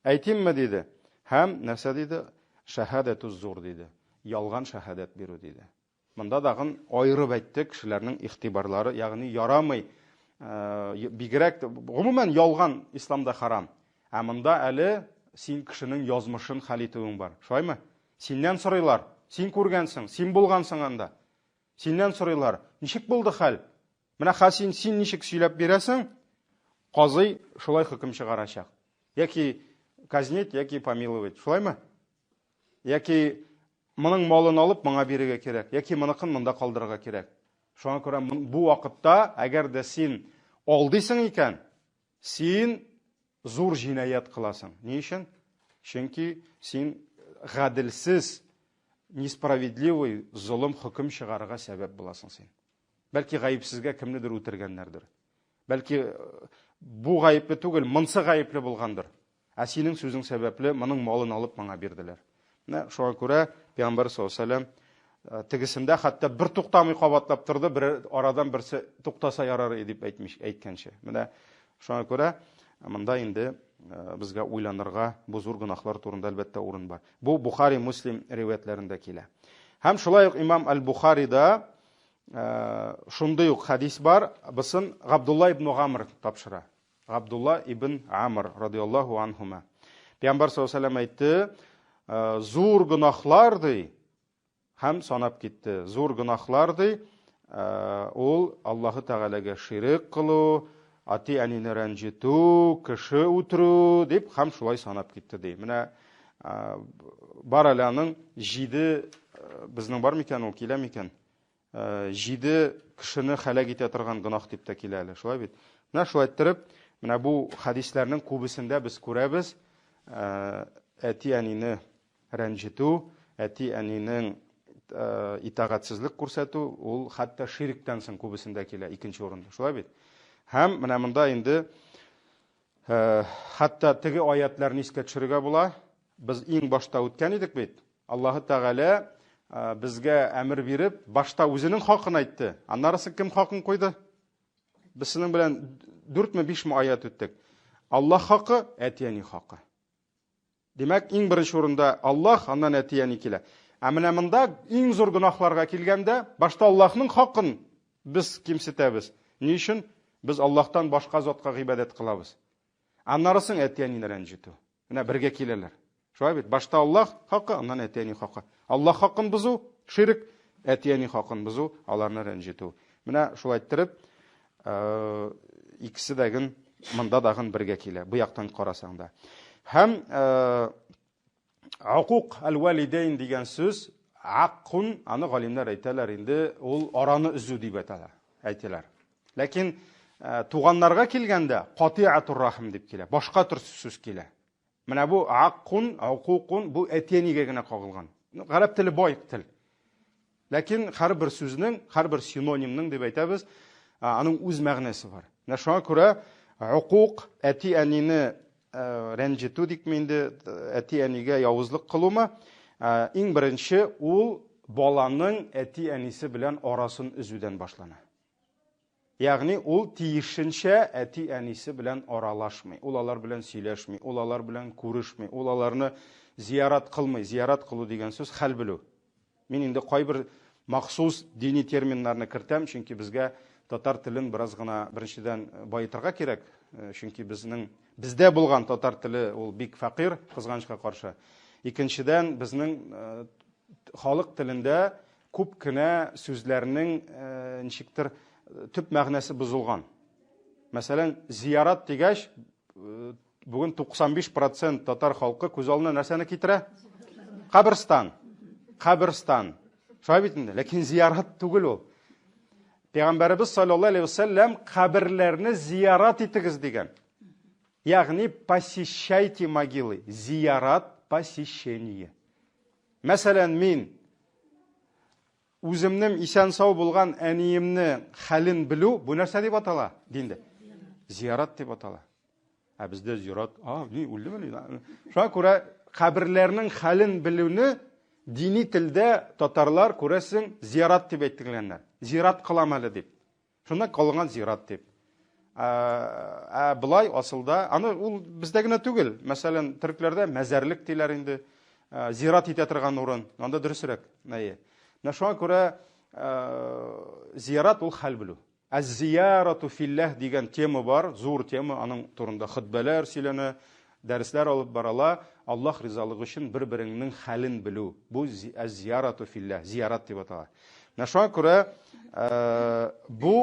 Әйтимме диде. Һәм нәрсә диде? Шәһадәтүз зур диде. Ялган шәһадәт бирү диде. Монда дагын аерып әйтте кешеләрнең игътибарлары, ягъни ярамый, бигрәк гомумән ялган исламда харам. Ә монда әле син кешенең язмышын хәл итүең бар. Шулаймы? Синнән сорыйлар. Син күргәнсең, син булгансың анда. Синнән сорыйлар, ничек булды хәл? Менә хәсин син ничек сөйләп бирәсең, казый шулай хөкем чыгарачак. Яки казнить, яки помиловать. Шулаймы? Яки моның малын алып моңа бирергә кирәк, яки моныкын монда калдырырга кирәк. Шуңа күрә бу вакытта, әгәр дә син алдыйсың икән, син зур җинаять кыласың. Ни өчен? Чөнки син гаделсез, несправедливый золым хөкем чыгарырга сәбәп буласың син. Бәлки гаепсезгә кемнедер үтергәннәрдер. Бәлки бу гаепле түгел, монсы гаепле булгандыр. Ә синең сүзең сәбәпле моның малын алып моңа бирделәр. Менә шуңа күрә Пәйгамбәр саллаллаһу алейһи вәсәлләм тегесендә хәтта бер туктамый кабатлап торды, бер арадан берсе туктаса ярар иде дип әйтмеш, әйткәнче. Менә шуңа күрә монда инде безгә уйланырга бу зур гөнаһлар турында әлбәттә урын бар. Бу Бухари, Муслим риваятләрендә килә. Һәм шулай ук имам Аль-Бухарида шундый ук хәдис бар, бусын Габдулла ибн Гамр тапшыра. Габдулла ибн Амр радиаллаһу анһума. Пәйгамбәр саллаллаһу алейһи вәсәлләм әйтте, зур гөнаһлар ди, һәм санап китте. Зур гөнаһлар ди, ул Аллаһы Тәгаләгә ширек кылу, әти-әнине рәнҗетү, кеше үтерү дип һәм шулай санап китте ди. Менә бар әле аның җиде безнең бар микән ул, килә микән? Җиде кешене хәләк итә торган гөнаһ дип тә килә әле, шулай бит? Менә шулай иттереп, менә бу хәдисләрнең күбесендә без күрәбез, әти-әнине рәнҗетү, әти-әнинең итагатьсезлек күрсәтү, ул хәтта ширектән соң күбесендә килә, икенче урында, шулай бит? Һәм менә монда инде хәтта теге аятларны искә төшерергә була. Без иң башта үткән идек бит. Аллаһы Тәгалә безгә әмер биреп, башта үзенең хакын әйтте. Аннарысы кем хакын куйды? Без сезнең белән дүртме, бишме аят үттек. Аллаһ хакы, әти-әни хакы. Димәк, иң беренче урында Аллаһ, аннан әти-әни килә. Ә менә монда иң зур гөнаһларга килгәндә, башта Аллаһның хакын без кимсетәбез. Ни өчен? Без Аллаһтан башка затка гыйбадәт кылабыз. Аннары соң әти-әнине рәнҗетү. Менә бергә киләләр. Шулай бит? Башта Аллаһ хакы, аннан әти-әни хакы. Аллаһ хакын бозу, ширк, әти-әни хакын бозу, аларны рәнҗетү. Менә шулай иттереп, икесе дә монда дагын бергә килә, бу яктан карасаң да. Һәм Укук әл-валидейн дигән сүз аккун, аны галимнәр әйтәләр инде, ул араны өзү дип әйтәләр, әйтәләр. Ләкин туганнарга килгәндә катиатур рахим дип килә, башка төр сүз килә. Менә бу аккун, укукун бу әти-әнигә генә кагылган. Гарәп теле бай тел. Ләкин һәрбер сүзнең, һәрбер синонимның дип әйтәбез, аның үз мәгънәсе бар. Менә шуңа күрә хукук әти-әнине рәнҗетү дикме инде, әти-әнигә явызлык кылумы, иң беренче ул баланың әти-әнисе белән арасын өзүдән башлана. Ягъни ул тиешенчә әти-әнисе белән аралашмый, ул алар белән сөйләшми, ул алар белән күрешми, ул аларны зиярат кылмый. Зиярат кылу дигән сүз хәл белү. Мин инде кайбер махсус дини терминнарны кертәм, чөнки безгә татар телен бераз гына беренчедән баетырга кирәк, чөнки безнең бездә булган татар теле ул бик фәкыйрь, кызганычка каршы. Икенчедән, безнең халык телендә күп кенә сүзләрнең ничектер төп мәгънәсе бозылган. Мәсәлән, зиярат дигәч, бүген 95% татар халкы күз алдына нәрсәне китерә? Каберстан. Каберстан. Шулай бит инде. Ләкин зиярат түгел ул. Пәйгамбәребез саллаллаһу алейһи вәсәлләм каберләрне зиярат итегез дигән. Ягъни посещайте могилы. Зиярат посещение. Мәсәлән, мин. Үземнең исән-сау булган әниемне хәлен белү, бу нәрсә дип атала диндә? Зиярат дип атала. Ә бездә зират, а, ни, үлдеме? Шуңа күрә каберләрнең хәлен белүне дини телдә татарлар, күрәсең, зиярат дип әйттергәннәр. Зират кылам әле дип. Шуннан калган зират дип. Ә болай асылда, аны ул бездә генә түгел. Мәсәлән, төркләрдә мәзәрлек диләр инде. Зират итә торган урын. Анда дөресрәк. Әйе. Менә шуңа күрә зират ул хәл белү. Әз-зиярату филләһ дигән тема бар, зур тема, аның турында хөтбәләр сөйләнә, дәресләр алып барыла. Аллаһ ризалыгы өчен бер-береңнең хәлен белү. Бу әз-зиярату филләһ, зиярат дип атала. Менә шуңа күрә бу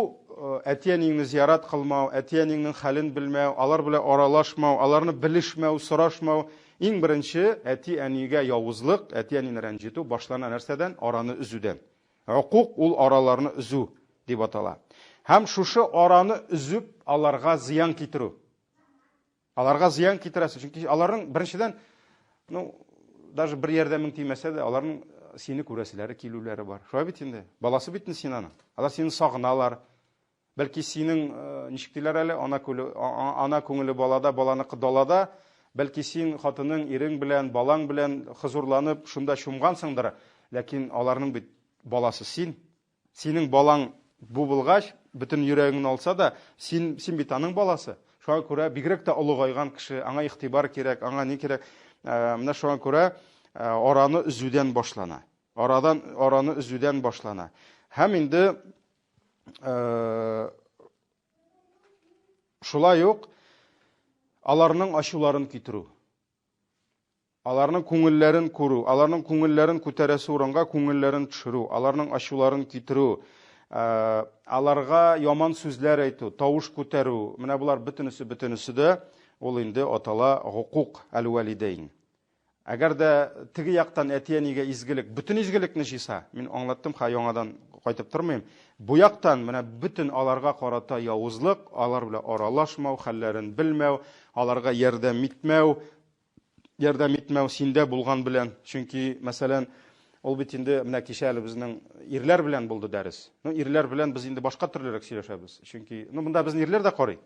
әти-әниеңне зиярат кылмау, әти-әниеңнең хәлен белмәү, алар белән аралашмау, аларны белешмәү, сорашмау, иң беренче әти-әнигә явызлык, әти-әнине рәнҗетү башлана нәрсәдән? Араны өзүдән. Хокук ул араларны өзү дип атала. Һәм шушы араны өзеп аларга зыян китерү. Аларга зыян китерәсең, чөнки аларның беренчедән, ну, даже бер ярдәмең тимәсә дә, аларның сине күрәселәре килүләре бар. Шулай бит инде. Баласы бит инде син аның. Алар сине сагыналар. Бәлки синең, ничек диләр әле, ана күле, ана күңеле балада, баланыкы далада. Бәлки син хатының, ирең белән, балаң белән хозурланып, шунда чумгансыңдыр. Ләкин аларның бит баласы син. Синең балаң бу булгач, бөтен йөрәгеңне алса да, син, син бит аның баласы. Шуңа күрә бигрәк тә олыгайган кеше, аңа игътибар кирәк, аңа ни кирәк. Менә шуңа күрә араны өзүдән башлана. Арадан араны өзүдән башлана. Һәм инде шулай ук аларның ачуларын китерү. Аларның күңелләрен күрү, аларның күңелләрен күтәрәсе урынга күңелләрен төшерү, аларның ачуларын китерү, аларга яман сүзләр әйтү, тавыш күтәрү, менә болар бөтенесе бөтенесе дә ул инде атала гукук әл-валидәйн. Әгәр дә теге яктан әти-әнигә изгелек, бөтен изгелекне җыйса, мин аңлаттым, ха яңадан кайтып тормыйм. Бу яктан менә бөтен аларга карата явызлык, алар белән аралашмау, хәлләрен белмәү, аларга ярдәм итмәү, ярдәм итмәү синдә булган белән. Чөнки, мәсәлән, ул бит инде менә кичә әле безнең ирләр белән булды дәрес. Ну, ирләр белән без инде башка төрлерәк сөйләшәбез. Чөнки, ну, монда безне ирләр дә карый.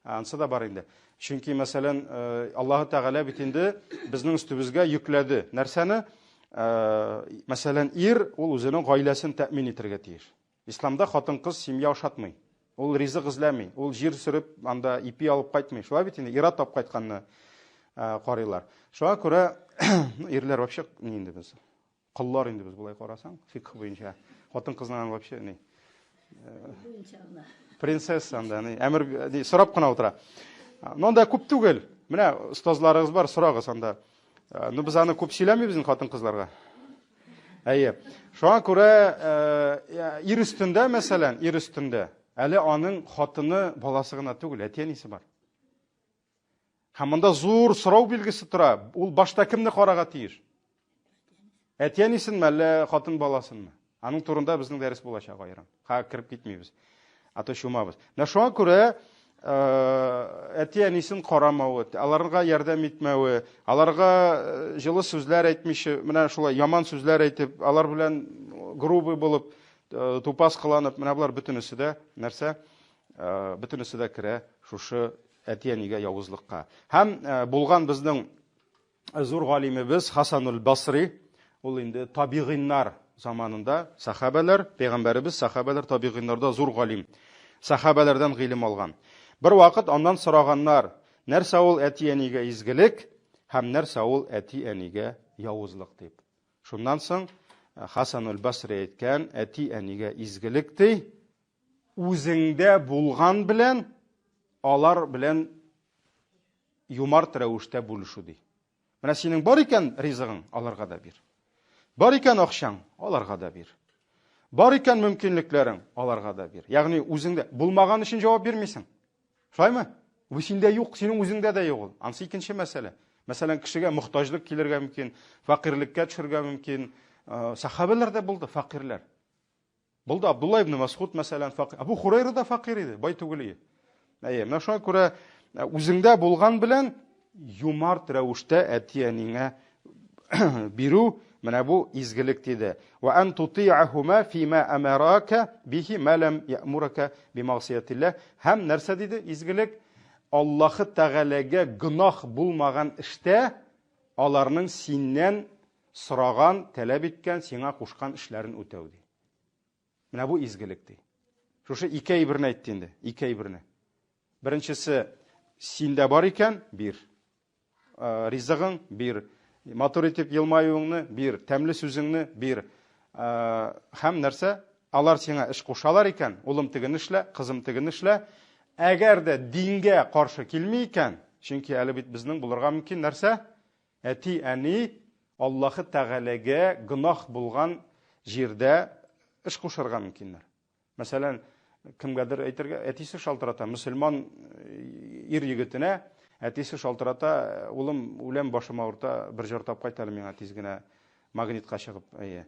Ансы да бар инде. Чөнки, мәсәлән, э, Аллаһы Тәгалә бит инде безнең өстебезгә йөкләде. Нәрсәне? Э, мәсәлән, ир ул үзенең гаиләсен тәэмин итәргә тиеш. Исламда хатын-кыз семья ашатмый. Ул ризык эзләми, ул җир сөреп, анда ипи алып кайтмый. Шулай бит инде, ир-ат алып кайтканны э, карыйлар. Шуңа күрә ирләр вообще ни инде без? Коллар инде без болай карасаң, фикх буенча. Хатын-кызның вообще ни? Принцесса анда, ни, әмер ни, сорап кына утыра. Но анда күп түгел. Менә остазларыгыз бар, сорагыз анда. Ну без аны күп сөйләмибез инде хатын-кызларга. Әйе. Шуңа күрә ир өстендә, мәсәлән, ир өстендә әле аның хатыны, баласы гына түгел, әти-әнисе бар. Һәм монда зур сорау билгесе тора. Ул башта кемне карарга тиеш? Әти-әнисенме, әллә хатын баласынмы? Аның турында безнең дәрес булачак аерым. Ха, кереп китмибез. А то чумабыз. Менә шуңа күрә әти-әнисен карамавы, аларга ярдәм итмәве, аларга җылы сүзләр әйтмичә, менә шулай яман сүзләр әйтеп, алар белән грубый булып, тупас кыланып, менә болар бөтенесе дә нәрсә? Бөтенесе дә керә шушы әти-әнигә явызлыкка. Һәм булган безнең зур галимебез Хасанул Басри, ул инде табигыйннар заманында сахабәләр, пәйгамбәребез сахабәләр табигыйннарда зур галим. Сахабәләрдән гыйлем алган. Бер вакыт аннан сораганнар, нәрсә ул әти-әнигә изгелек һәм нәрсә ул әти-әнигә явызлык дип. Шуннан соң Хасанул Басри әйткән, әти-әнигә изгелек ди, үзеңдә булган белән алар белән юмарт рәвештә бүлешү ди. Менә синең бар икән ризыгың, аларга да бир. Бар икән акчаң, аларга да бир. Бар икән мөмкинлекләрең, аларга да бир. Ягъни үзеңдә булмаган өчен җавап бирмисең. Шулаймы? Бу синдә юк, синең үзеңдә дә юк ул. Ансы икенче мәсьәлә. Мәсәлән, кешегә мохтаҗлык килергә мөмкин, фәкыйрьлеккә төшергә мөмкин. Сахабәләр дә булды фәкыйрьләр. Булды Абдулла ибн Масхуд, мәсәлән, фәкыйрь. Абу Хурайра да фәкыйрь иде, бай түгел иде. Әйе, менә шуңа күрә үзеңдә булган белән юмарт рәвештә әти-әниңә бирү, Менә бу изгелек диде. Ва ан тути'ахума фима амарака бихи ма лам я'мурака бимагсиятилләһ. Һәм нәрсә диде изгелек? Аллаһы Тәгаләгә гөнаһ булмаган эштә аларның синнән сораган, таләп иткән, сиңа кушкан эшләрен үтәү ди. Менә бу изгелек ди. Шушы ике әйберне әйтте инде, ике әйберне. Беренчесе, синдә бар икән, бир. Ризыгың бир. Матур итеп елмаюыңны бир, тәмле сүзеңне бир. Һәм нәрсә? Алар сиңа эш кушалар икән, улым тегене эшлә, кызым тегене эшлә. Әгәр дә дингә каршы килми икән, чөнки әле бит безнең булырга мөмкин нәрсә? Әти, әни Аллаһы Тәгаләгә гөнаһ булган җирдә эш кушарга мөмкиннәр. Мәсәлән, кемгәдер әйтергә, әтисе шалтырата, мөселман э, ир егетенә әтисе шалтырата, улым, үләм, башым авырта, бер җыр тап кайт әле миңа тиз генә магнитка чыгып. Әйе.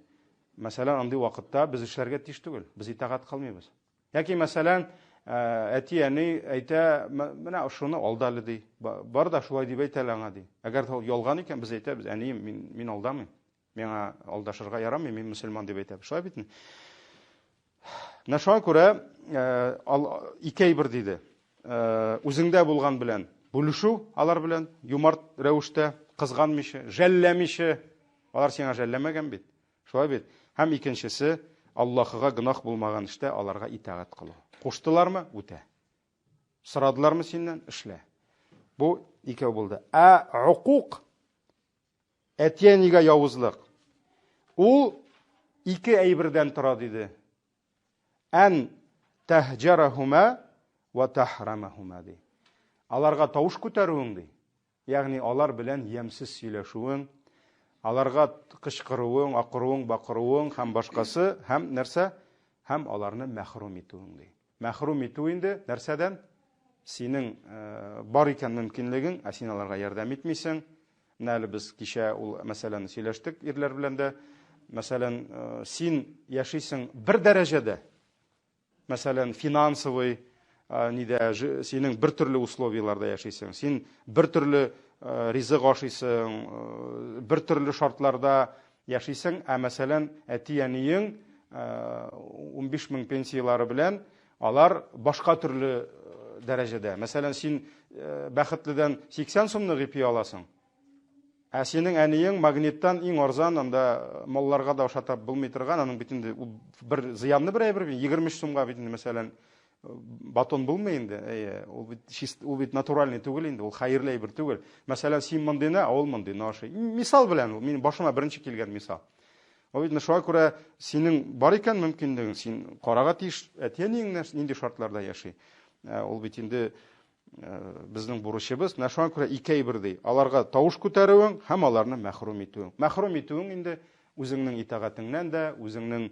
Мәсәлән, андый вакытта без эшләргә тиеш түгел, без итагать кылмыйбыз. Яки, мәсәлән, э, әти-әни әйтә, менә шуны алда әле ди. Бар да шулай дип әйтә әле аңа ди. Әгәр дә ул ялган икән, без әйтәбез, әнием, мин, мин алдамыйм. Миңа алдашырга ярамый, мин мөселман дип әйтәбез. Шулай бит? Менә шуңа күрә э, ике әйбер диде. Э, үзеңдә булган белән бүлешү алар белән юмарт рәвештә, кызганмыйча, жәлләмичә. Алар сиңа жәлләмәгән бит. Шулай бит? Һәм икенчесе, Аллаһыга гөнаһ булмаган эштә аларга итагать кылу. Куштылармы? Үтә. Сорадылармы синнән? Эшлә. Бу икәү булды. Ә хукук Әти-әнигә явызлык. Ул ике әйбердән тора, диде. Ән тәһҗәрәһүмә вә тәхрамәһүмә, ди. Аларга тавыш күтәрүең, ди. Ягъни алар белән ямьсез сөйләшүең, аларга кычкыруың, акыруың, бакыруың һәм башкасы, һәм нәрсә? Һәм аларны мәхрүм итүең, ди. Мәхрүм итү инде нәрсәдән? Синең бар икән мөмкинлегең, ә син аларга ярдәм итмисең. Менә әле без кичә ул мәсьәләне сөйләштек ирләр белән дә. Мәсәлән, син яшисең бер дәрәҗәдә, мәсәлән, финансовый нидә, синең бер төрле условияләрдә яшисең. Син бер төрле ризык ашыйсың, бер төрле шартларда яшисең, ә мәсәлән, әти-әниең 15 мең пенсияләре белән алар башка төрле дәрәҗәдә. Мәсәлән, син бәхетледән 80 сумны гипи аласың, ә синең әниең магниттан иң арзан, анда малларга да ашатып булмый торган, аның бит инде бер зыянлы бер әйбер бит, 23 сумга бит инде, мәсәлән, батон булмый инде. Әйе, ул бит чист, ул бит натуральный түгел инде, ул хәерле әйбер түгел. Мәсәлән, син мондыйны, ә ул мондыйны ашый. Мисал белән ул, минем башыма беренче килгән мисал. Ул бит шуңа күрә синең бар икән мөмкинлегең, син карага тиеш, әти-әниең нинди шартларда яши. Ул бит инде безнең бурычыбыз. Менә шуңа күрә ике әйбер ди. Аларга тавыш күтәрүең һәм аларны мәхрүм итүең. Мәхрүм итүең инде үзеңнең итагатеңнән дә, үзеңнең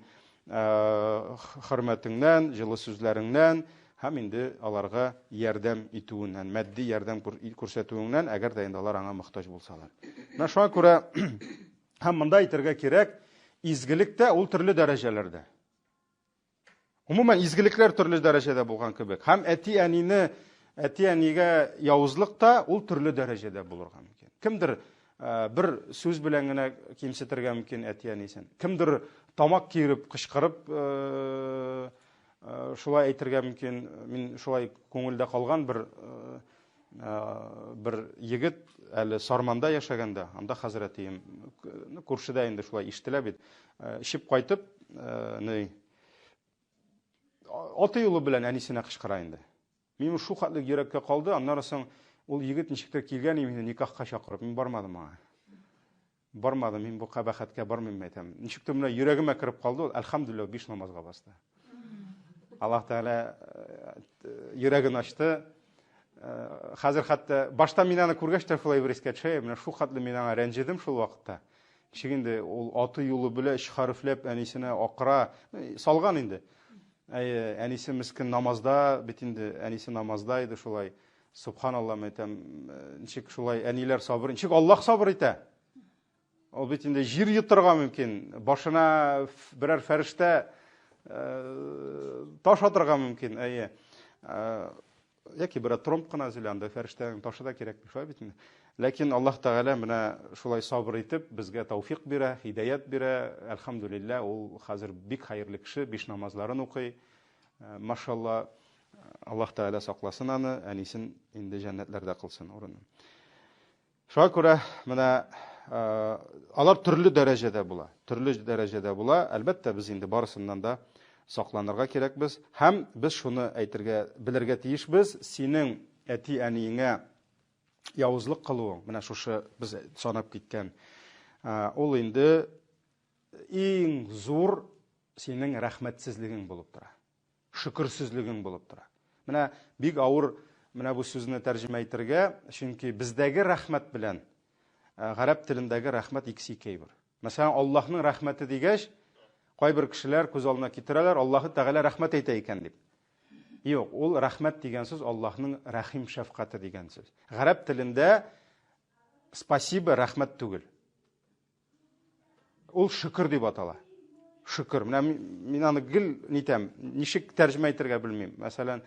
хөрмәтеңнән, җылы сүзләреңнән һәм инде аларга ярдәм итүеннән, матди ярдәм күрсәтүеңнән, әгәр дә инде алар аңа мохтаҗ булсалар. Менә шуңа күрә һәм монда әйтергә кирәк, изгелек тә ул төрле дәрәҗәләрдә. Гомумән, изгелекләр төрле дәрәҗәдә булган кебек. Һәм әти-әнине, әти-әнигә явызлык та ул төрле дәрәҗәдә булырга мөмкин. Кемдер э, бер сүз белән генә кимсетергә мөмкин әти-әнисен. Кемдер тамак киереп, кычкырып э, э, шулай әйтергә мөмкин. Мин шулай күңелдә калган бер бер егет әле Сарманда яшәгәндә, анда хәзрәтием, күршедә инде шулай ишетелә бит, эчеп кайтып, ни, аты юлы белән әнисенә кычкыра инде. Минем шул хәтле йөрәккә калды, аннары соң ул егет ничектер килгән мине никахка чакырып, мин бармадым аңа. Бармадым, мин бу кабахәткә бармыйм, әйтәм. Ничектер менә йөрәгемә кереп калды ул, әлхәмдүлилләһ, биш намазга басты. Аллаһ Тәгалә йөрәген ачты. Хәзер хәтта башта мин аны күргәч тә шулай бер искә төшә, менә шул хәтле мин аңа рәнҗедем шул вакытта. Ничек инде ул аты юлы белә өч хәрефләп әнисенә акыра, салган инде. Әйе, әнисе мескен намазда, бит инде әнисе намазда иде шулай. Субханалла, әйтәм, ничек шулай әниләр сабыр, ничек Аллаһ сабыр итә? Ул бит инде җир йотырга мөмкин, башына берәр фәрештә таш атырга мөмкин, әйе. Яки берәр тромб кына өзелә, анда фәрештәнең ташы да кирәкми, шулай бит инде. Ләкин Аллаһ Тәгалә менә шулай сабыр итеп безгә тәүфик бирә, һидаят бирә. Әлхәмдүлилләһ, ул хәзер бик хәерле кеше, биш намазларын укый. Э, машалла, Аллаһ Тәгалә сакласын аны, әнисен инде җәннәтләрдә кылсын урынын. Шуңа күрә менә алар төрле дәрәҗәдә була. Төрле дәрәҗәдә була. Әлбәттә, без инде барысыннан да сакланырга кирәкбез. Һәм без шуны әйтергә, белергә тиешбез, синең әти-әниеңә явызлык кылуың, менә шушы без санап киткән, ул инде иң зур синең рәхмәтсезлегең булып тора. Шөкерсезлегең булып тора. Менә бик авыр менә бу сүзне тәрҗемә итергә, чөнки бездәге рәхмәт белән э, гарәп телендәге рәхмәт икесе ике әйбер. Мәсәлән, Аллаһның рәхмәте дигәч, кайбер кешеләр күз алдына китерәләр, Аллаһы Тәгалә рәхмәт әйтә икән дип. Юк, ул рәхмәт дигән сүз Аллаһның рәхим шәфкате дигән сүз. Гарәп телендә спасибо рәхмәт түгел. Ул шөкер дип атала. Шөкер. Менә мин аны гел нитәм, ничек тәрҗемә итәргә белмим. Мәсәлән,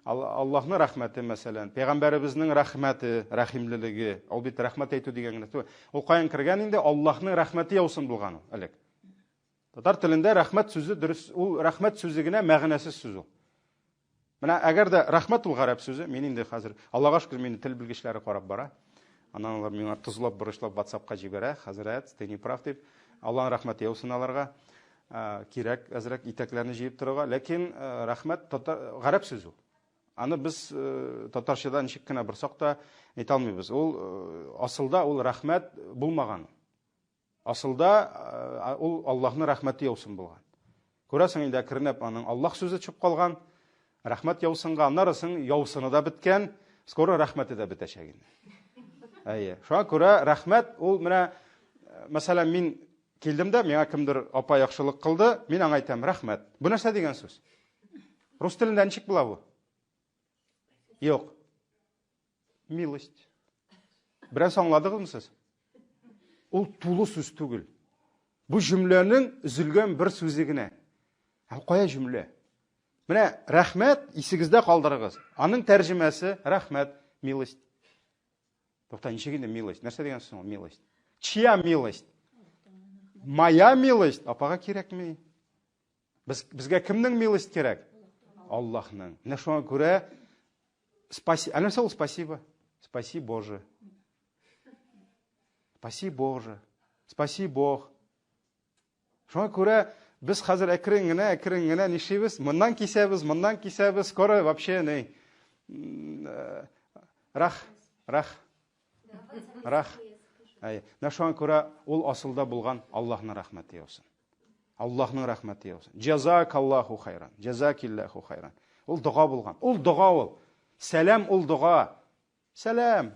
Аллаһның рәхмәте, мәсәлән, пәйгамбәребезнең рәхмәте, рәхимлелеге. Ул бит рәхмәт әйтү дигән генә түгел. Ул каян кергән инде? Аллаһның рәхмәте яусын булган ул элек. Татар телендә рәхмәт сүзе дөрес, ул рәхмәт сүзе генә мәгънәсез сүз ул. Менә әгәр дә рәхмәт ул гарәп сүзе, мин инде хәзер, Аллага шөкер, мине тел белгечләре карап бара. Аннан алар миңа тозлап, борычлап WhatsApp-ка җибәрә, хәзрәт, ты не прав дип. Аллаһның рәхмәте яусын аларга. Кирәк әзрәк итәкләрне җыеп торырга. Ләкин рәхмәт татар гарәп сүзе ул. Аны без татарчада ничек кенә борсак та әйтә алмыйбыз. Ул асылда ул рәхмәт булмаган. Асылда ул Аллаһның рәхмәте яусын булган. Күрәсең инде әкренләп аның Аллаһ сүзе төшеп калган, рәхмәт яусынга, аннары соң яусыны да беткән, скоро рәхмәте дә бетәчәк инде. Әйе. Шуңа күрә рәхмәт ул менә мәсәлән мин килдем дә, миңа кемдер апа яхшылык кылды, мин аңа әйтәм рәхмәт. Бу нәрсә дигән сүз? Рус телендә ничек була бу? Юк. Милость. Бераз аңладыгызмы сез? Ул тулы сүз түгел. Бу җөмләнең өзелгән бер сүзе генә. Ә кая җөмлә? Менә рәхмәт исегездә калдырыгыз. Аның тәрҗемәсе рәхмәт, милость. Тукта, ничек инде милость? Нәрсә дигән сүз ул милость? Чья милость? Моя милость апага кирәкми. Без, безгә кемнең милость кирәк? Аллаһның. Менә шуңа күрә спаси, ә нәрсә ул спасибо? Спаси Боже. Спаси Боже. Спаси Бог. Шуңа күрә без хәзер әкрен генә, әкрен генә нишлибез? Моннан кисәбез, моннан кисәбез, скоро вообще ни? Э, рах, рах. Рах. Әй, менә шуңа күрә ул асылда булган Аллаһның рәхмәте яусын. Аллаһның рәхмәте яусын. Җазакаллаху хайран. Җазакиллаху хайран. Ул дога булган. Ул дога ул. Сәлам ул дога. Сәлам.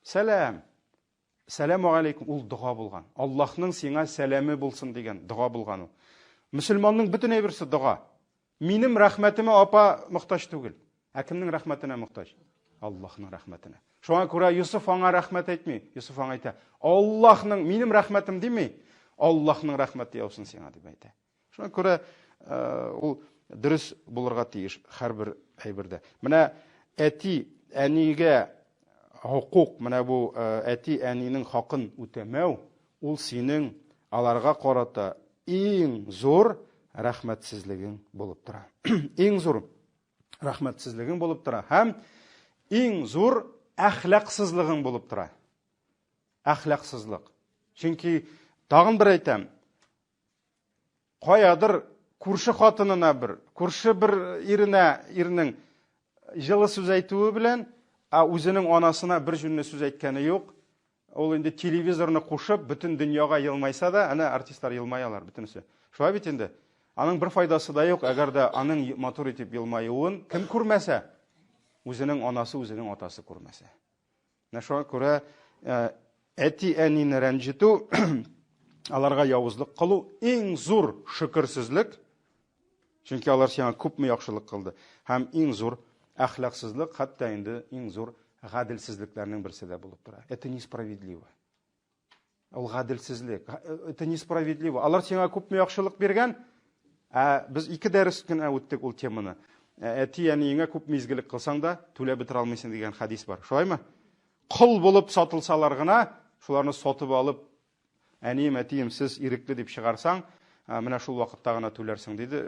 Сәлам. Сәламу алейкум ул дога булган. Аллаһның сиңа сәламе булсын дигән дога булган ул. Мөселманның бөтен әйберсе дога. Минем рәхмәтемә апа мохтаҗ түгел. Ә кемнең рәхмәтенә мохтаҗ? Аллаһның рәхмәтенә. Шуңа күрә Йосыф аңа рәхмәт әйтми. Йосыф аңа әйтә, Аллаһның, минем рәхмәтем дими, Аллаһның рәхмәте яусын сиңа дип әйтә. Шуңа күрә э, ул дөрес булырга тиеш һәрбер әйбердә. Менә әти әнигә хокук, менә бу э, әти әнинең хакын үтәмәү, ул синең аларга карата иң зур рәхмәтсезлегең булып тора. Иң зур рәхмәтсезлегең булып тора һәм иң зур әхлаксызлыгың булып тора. Әхлаксызлык. Чөнки тагын бер әйтәм, каядыр күрше хатынына бер, күрше бер иренә, ирнең җылы сүз әйтүе белән, ә үзенең анасына бер җүнле сүз әйткәне юк. Ул инде телевизорны кушып, бөтен дөньяга елмайса да, әнә артистлар елмаялар бөтенесе. Шулай бит инде. Аның бер файдасы да юк, әгәр дә аның матур итеп елмаюын кем күрмәсә, үзенең анасы, үзенең атасы күрмәсә. Менә шуңа күрә э, әти-әнине рәнҗетү, аларга явызлык кылу иң зур шөкерсезлек, чөнки алар сиңа күпме яхшылык кылды. Һәм иң зур әхлаксызлык, хәтта инде иң зур гаделсезлекләрнең берсе дә булып тора. Это несправедливо. Ул гаделсезлек. Это несправедливо. Алар сиңа күпме яхшылык биргән, ә без ике дәрес кенә үттек ул теманы. Әти-әниеңә күпме изгелек кылсаң да, түләп бетерә алмыйсың дигән хәдис бар. Шулаймы? Кол булып сатылсалар гына, шуларны сатып алып, әнием, әтием, сез ирекле дип чыгарсаң, менә шул вакытта гына түләрсең, диде.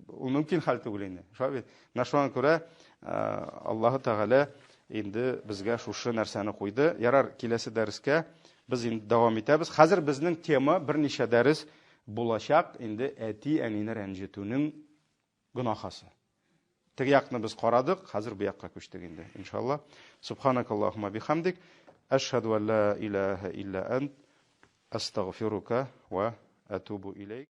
Ул мөмкин хәл түгел инде. Шулай бит? Менә шуңа күрә Аллаһы Тәгалә инде безгә шушы нәрсәне куйды. Ярар, киләсе дәрескә без инде дәвам итәбез. Хәзер безнең тема берничә дәрес булачак инде әти-әнине рәнҗетүнең гөнаһасы. Теге якны без карадык, хәзер бу якка күчтек инде, иншалла. Субханакаллахума бихамдик, әшһәду ан ла илаһа илля ант, астагфирука ва атубу илейк.